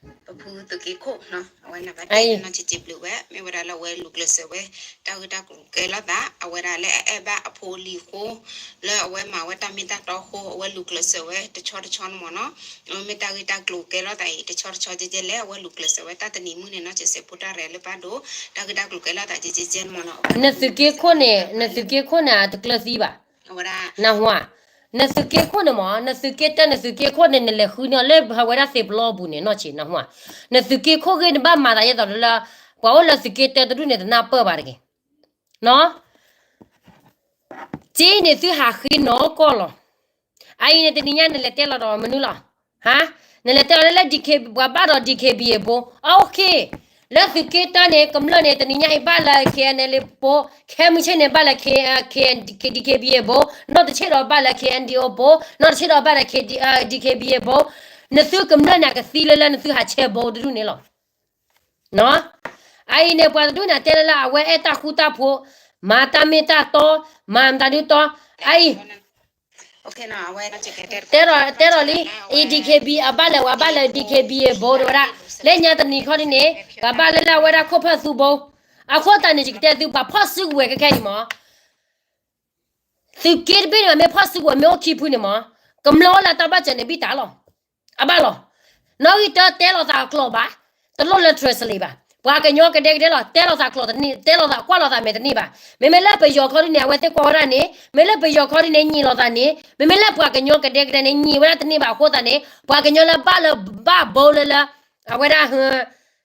ပဖုသုးက့ခိၣ်နီၤ အဝဲနဘၣ်တဲနီၢ်ဆံးဆံးဘျုးဝဲ မ့ၢ်ဝဲဒၣ်လၢအဝဲလူၤကျဲးစၢးဝဲ တၢ်ဂ့ၢ်တၢ်ကျိၤကဲလိာ်သး အဝဲဒၣ်လၢအအဲၣ်ဘၣ်အဖိအလံၤအဃိ လၢအဝဲမၤဝဲတၢ်မ့ၢ်တၢ်တီအဃိ အဝဲလူၤကျဲးစၢးဝဲတဆီတဆီန့ၣ်မ့ၢ်နီၤ မ့ၢ်တၢ်ဂ့ၢ်တၢ်ကျိၤကဲလိာ်သးအံၤ တဆီတဆီကဲကဲလဲၣ် အဝဲလူၤကျဲးစၢးဝဲတၢ်တနံၤမုၢ်န့ၣ် နီၢ်ဆံးဆံးဖိတၢ်ရဲၣ်လၢပၢ်ဒိၣ် တၢ်ဂ့ၢ်တၢ်ကျိၤကဲလိာ်သးကဲကဲကဲန့ၣ်မ့ၢ်နီၤ နသုးက့ခိၣ်န့ၣ် နသုးက့ခိၣ်န့ၣ် အတကျၢၤသံဘၣ် နၢ်ဟူဧါ နသုးက့ခိၣ်န့ၣ်မ့ၢ် နသုးက့တၢ နသုးက့ခိၣ်န့ၣ် နလဲၤဃုန့ၢ်အီၤလၢဟးဝဲဒၣ်သ့ၣ်ပလီပူၤန့ၣ် နီၢ်ဆံး နၢ်ဟူဧါ နသုးက့ခိၣ်ဂ့ၢ်နဘၣ်မၤသးယဲသိးလၢ ပှၤအိၣ်လၢသုးက့တၢတဒူၣ်န့ၣ် တနၢ်ပၢၢ်ဘၣ်တဂ့ၤ နီၤ က့န့ၣ်သုဟးဃ့နီၢ်ကီၢ်လီၤ အအံၤန့ၣ် တနံၤညါနလဲၤတဲလီၤဒီးမနုၤလီၤ ဟါ နလဲၤတဲလီၤလၢ DK ပှၤဘၣ်ဒီး DKBA ဘိ OK လၢသုးက့တၢန့ၣ် ကမျၢၢ်န့ၣ် တနံၤညါအံၤဘၣ်လၢ KNLA ဘိ ခဲမုၢ်ဆ့ၣ်န့ၣ် ဘၣ်လၢ K- K- DKBA ဘိ နီၢ်တဆ့ၣ်ဒီးဘၣ်လၢ KNDO ဘိ နီၢ်တဆ့ၣ်ဒီးဘၣ်လၢ K- DKBA ဘိ နသုကမျၢၢ်န့ၣ် အကသံလၢလၢနသုဟးဆဲဘိတဒူၣ်န့ၣ်လီၤ အအံၤန့ၣ် ပှၤတဒူၣ်န့ၣ် တဲလၢလၢအဝဲအဲၣ်တၢ်ဃူတၢ်ဖိး, မၤတၢ်မ့ၢ်တၢ်တီ, မၤမတၤဒုတီ, အအံၤ, တဲဒီးလံ, အံၤ DKB အဘၣ်လဲၣ် ပှၤဘၣ်လၢ DKB အဘိ တဲဝဲဒၣ်, လၢညါတနံၤခီဒ်န့ၣ် ပှၤဘၣ်လၢလၢအဝဲဒၣ်ခိၣ်ဖၢၣ်သူဘိ, အဃိသတးန့ၣ် ယကတဲသု ပှၤဖီၣ်စုကဝဲၤခဲခဲအံၤမး သုးက့တဘ့ၣ်န့ၣ် မ့ၢ်ဖီၣ်စုကဝဲၤ မ့ၢ်အိၣ်ခံဖုန့ၣ်မး, ကမျၢၢ်အိၣ်လၢတၢ်ဘၣ်စၢၤန့ၣ် ဘံၣ်တၢ်လီၤ. အဘၣ်လီၤ. နီၣ်ဂံၢ်တၢတဲလိာ်သးအကျိာ်ဘၣ်, တလိၣ်လၢ translate ဘၣ်. ပှၤကညီကဒဲကဒဲလီၤ, တဲလိာ်သးကျိာ်တန့ၢ်, တဲလိာ်သးကွၢ်လိာ်သးမဲာ်တန့ၢ်ဘၣ်. မ့မ့ၢ်လၢပယီၤခီဒ်န့ၣ် အဝဲသ့ၣ်ကွၢ်ဝဲဒၣ်န့ၣ်, မ့မ့ၢ်လၢပယီၤခီဒ်န့ၣ် ညံးလိာ်သးန့ၣ်, မ့မ့ၢ်လၢပှၤကညီကဒဲကဒဲန့ၣ် ညံးဝဲဒၣ်တန့ၢ်ဘၣ်အဃိသတးန့ၣ် ပှၤကညီလၢဘၣ်လၢဘၣ်ဘိလၢလၢ အဝဲဒၣ်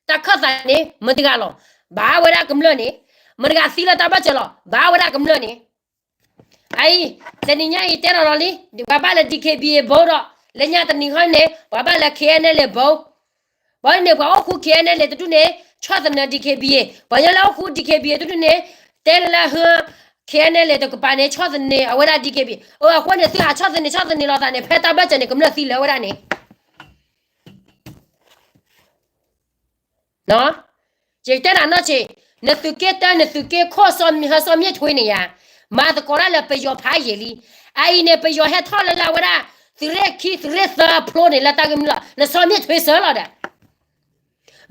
တၢ်ခၢၣ်သးန့ၣ် မတဂၤလီၤ. ဘၣ်ဝဲဒၣ်ကမျၢၢ်န့ၣ် မတဂၤသံလၢတၢ်ဘၣ်စၢၤလီၤ. ဘၣ်ဝဲဒၣ်ကမျၢၢ်န့ၣ် အအံၤ, တနံၤညါအံၤတဲထီၣ်လီၤလံ, ပှၤဘၣ်လၢ DKBA ဘိဒီး လၢညါတနံၤခီန့ၣ် ပှၤဘၣ်လၢ KNLA ဘိ, ဘၣ်န့ၣ် ပှၤအိၣ်ဃူ KNLA တဒူၣ်န့ၣ် ဆီၣ်သနၢၤ DKBA, ပှၤညီလၢအိၣ်ဃူ DKBA တဒူၣ်န့ၣ် တဲလၢလၢဟၢ KNLA တကပၤန့ၣ် ဆီၣ်သနၢၤအဝဲဒၣ် DKBA, အဃိန့ၣ် သုဟးဆီၣ်သနၢၤ ဆီၣ်သနၢၤလိာ်သးန့ၣ် ဖဲတၢ်ဘၣ်စၢၤန့ၣ် ကမျၢၢ်သံလၢာ်ဝဲဒၣ်န့ၣ် ယတဲနၤနီၢ်ဆံး, နသုးက့တၢ နသုးက့ခိၣ် စီၤမ့ၢ်ထွ့န့ၣ်ယါ, မၤသကိးတၢ်လၢပယီၤဖးယံာ်လံ. အအံၤန့ၣ် ပယီၤဟဲထီၣ်လၢလၢအဝဲဒၣ် သုးရ့ၣ်ခံ သုးရ့ၣ်သၢအဖျိန့ၣ် လၢတၢ်ဂ့ၢ်မနုၤလီၤ, နစီၤမ့ၢ်ထွ့စၢၤလီၤဒီး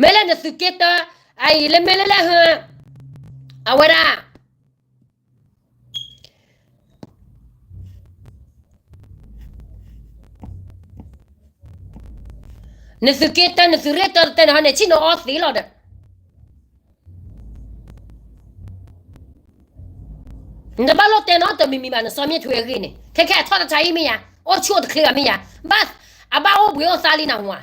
မ့ၢ်လၢနသုးက့တၢ, အအံၤလၢမ့ၢ်လၢလၢဟၢ အဝဲဒၣ် နသုးက့တၢ နသုးရ့ၣ်တၢတတဲန့ၣ်ဟီန့ၣ် ဆ့ၣ်နီၤအီသံးလီၤဒီး နတဘၣ်လိၣ်တဲနီတမံၤမံၤဘၣ် နစီၤမ့ၢ်ထွ့အဂ့ၢ်န့ၣ် ခဲခဲအထီၣ်တထါအံၤမ့ၢ်ယါ, အိၣ်ဆူၣ်အိၣ်တချ့ဘၣ်မ့ၢ်ယါ, ဘၣ်, အဘၣ်အိၣ်ဘှံးအိၣ်သါလံနဟါ,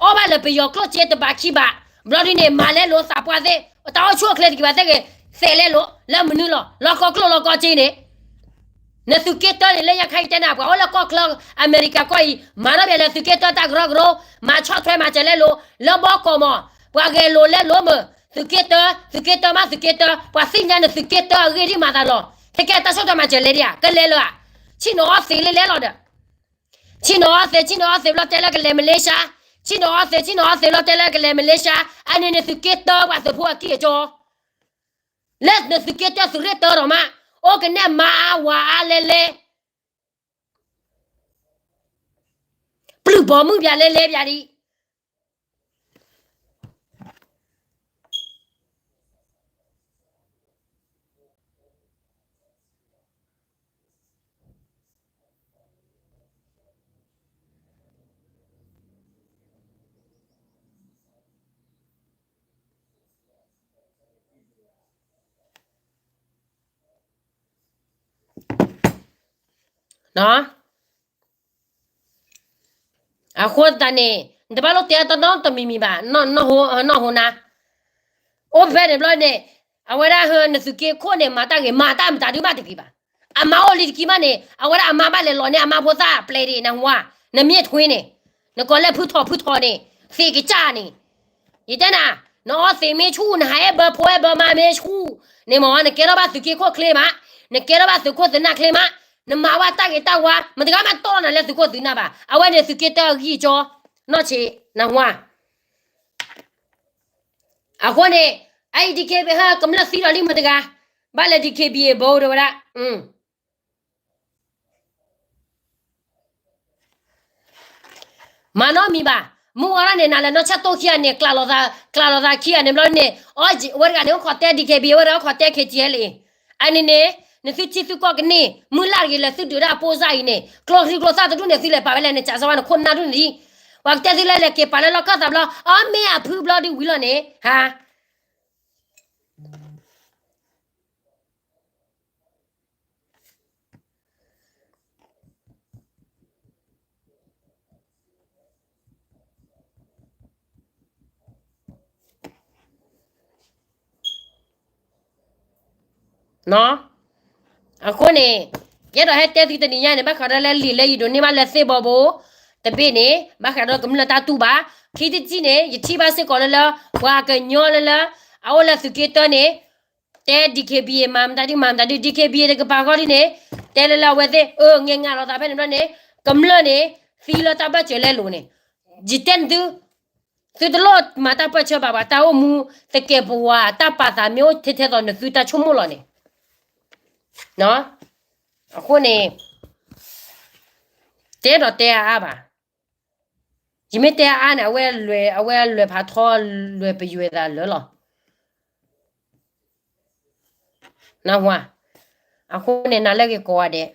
အီၣ်ဘၣ်လၢပယီၤကျိၣ်စ့တဘးခံဘး, ဘျီဒ်န့ၣ် မၤလဲလိာ်သးပှၢ်သ့ၣ်, တၢ်အိၣ်ဆူၣ်အိၣ်ချ့တဂ့ၤဘၣ်သ့ၣ်ဂ့ၤ, သဲးလဲလိာ်, လၢမနုၤလီၤ, လီၢ်ကီၢ်ကျိၣ်လီၢ်ကီၢ်စ့န့ၣ် နသုးက့တၢန့ၣ် လၢညါခါအံၤတဲနၤ ပှၤအိၣ်လၢကီၢ်ချၢ အမဲရကၤကီၢ်အံၤ မၤထီၣ်ဘၣ်လၢသုးက့တၢတၢ်ကရၢကရိ, မၤဆီၣ်ထွဲမၤစၢၤလဲလိာ်, လၢဘီကီးမး, ပှၤဂဲၤလိာ်လဲလိာ်မး, သုးက့တၢ, သုးက့တၢမးသုးက့တၢ, ပှၤသ့ၣ်ညါနသုးက့တၢအဂ့ၢ်ဒ်မၤသးလီၤ, ခဲကဲတၢ်ဆီၣ်ထွဲမၤစၢၤလဲဒ်ဧါ, ကလဲၤလၢၤဧါ, ဆ့ၣ်နီၤအီသံးလဲလဲလီၤဒီး ဆ့ၣ်နီၤအီသံး ဆ့ၣ်နီၤအီသံးဘျီတဲလၢကလဲၤမလ့ၡါ, ဆ့ၣ်နီၤအီသံး ဆ့ၣ်နီၤအီသံးဘျီတဲလၢကလဲၤမလ့ၡါ, အန့ၣ်နသုးက့တၢပှၤသုးဖိအကံၢ်အကီ, လၢနသုးက့တၢသုးရ့ၣ်တၢဒီးမး, အိၣ်ကနဲၣ်မါအါဝၤအါလဲလဲ, ပျုၢ်ဘီမုၢ်ပၠးလဲလဲပၠးဒံး အဃိသတးန့ၣ် နတဘၣ်လိၣ်တဲအတၢ်နီတမံၤမံၤဘၣ်, နီၢ်ဟူနၤ, အိၣ်ဖဲန့ၣ်ဘျီန့ၣ်, အဝဲဒၣ်ဟၢနသုးက့ခိၣ်န့ၣ် မၤတၢ်ဂ့ၤ မၤတၢ်မတၤဒုးဘၣ်တဂ့ၤဘၣ်. အမါအိၣ်လံတကံၢ်မးန့ၣ် အဝဲဒၣ်အမါဘၣ်လဲၤလီၤန့ၢ်အမါဖိသၣ်ပျဲဒံး နဟူဧါ, နမ့ၢ်ထွ့န့ၣ်, နကိးလဲၣ်ဖုထီၣ်ဖုထီၣ်န့ၣ်, သ့ၣ်ကစၢ်န့ၣ် ယတဲနၤ, နအီသံးမ့ၢ်ဆူၣ် နဟးအဲၣ်ဘၢဖိအဲၣ်ဘၢမါမ့ၢ်ဆူၣ်န့ၣ်မး နကဲထီၣ်ဘၣ်သုးက့ခိၣ်ချ့မး, နကဲထီၣ်ဘၣ်သုးခိၣ်သုးနၢ်ချ့မး, နမၤဝဲတၢ်ဂ့ၤတၢ်ဝါ မတဂၤမးတီၢ်နၤလၢသုးခိၣ်သုးနၢ်ဘၣ်. အဝဲန့ၣ်သုးက့တၢအဂံၢ်အကၠီ, နီၢ်ဆံး, နဟူဧါ. အဃိန့ၣ်, အအံၤ DKBA ဟဲကမျၢၢ်သံဒီးလံမတဂၤ, ဘၣ်လၢ DKBA ဘိ တဲဝဲဒၣ် မၤနီတမံၤဘၣ်, မုၢ်ဝါရၣ်န့ၣ် နၤလဲၤနီၢ်ဆၣ်တိၢ်ခံဂၤန့ၣ် ကျးလီၤသးခံဂၤန့ၣ်ဘျီန့ၣ် အဝဲတဂၤန့ၣ်အိၣ်ခိးတဲ DKBA ဝဲဒၣ်အိၣ်ခိးတဲ KTLA အန့ၣ်န့ၣ် နသုထံသုကီၢ်ကန့ၢ် မုၢ်လၢ်တဂ့ၤလၢသုဒုးဒၣ်အပိၢ်စၢ်အံၤန့ၣ် ကျိချံကျိသၣ်တဒူၣ်န့ၣ် သုလဲၤပာ်ဝဲလဲၣ်န့ၣ် ကးစၢ်ဝဲန့ၣ် ခိၣ်နၢ်ဒူၣ်န့ၣ်ဒံး ပှၤကတဲသုလၢလဲၤက့ၤပာ်လၢလီၢ်ခၢၣ်သးဘျီ အီမ့ၢ်အဖုဘျီဒုးဝံၤလီၤန့ၣ် ဟါ အဃိန့ၣ် ယအဲၣ်ဒိးဟဲတဲသုတနံၤညါန့ၣ် ဘၣ်ဃးဒီးလၢလံာ်လၢယဒိးန့ၢ်ဘၣ်လၢသ့ၣ်ဘီဘိ တဘ့ၣ်န့ၣ် ဘၣ်ဃးဒီးကမျၢၢ်တၢ်တူၢ်ဘၣ် ခံထံၣ်တထံၣ်န့ၣ် ယထံၣ်ဘၣ်စ့ၢ်ကီးလၢလၢ ပှၤကညီလၢလၢ အအိၣ်လၢသုးက့တၢန့ၣ် တဲ DKBA မၤမတၤဒု မၤမတၤဒု DKBA တကပၤဃီဒုန့ၣ် တဲလၢလၢအဝဲသ့ၣ် အၢ ငဲၢ်ငါလီၤသးဖဲန့ၣ်ဘျီန့ၣ် ကမျၢၢ်န့ၣ် သံလၢတၢ်ဘၢၣ်စၢၤလဲလိာ်န့ၣ် ယတဲနသု သုတလိၣ်မၤတၢ်ပၢၢ်ဆၢဘၣ် ပှၤတၢ်အိၣ်မူ သကဲးပဝး တၢ်ပာ်သးမ့ၢ်အိၣ်ထဲထဲသိး နသုတၢ်ဆိကမိၣ်လီၤန့ၣ် အဃိန့ၣ် တဲဒီးတဲအါအါဘၣ်. ယမ့ၢ်တဲအါအါန့ၣ် အဝဲလဲၤ အဝဲလဲၤဖးထီ လဲၤပယွဲသးလၢာ်လီၤ. နၢ်ဟူဧါ. အဃိန့ၣ် နၤလၢဂ့ၤကိးဂၤဒဲး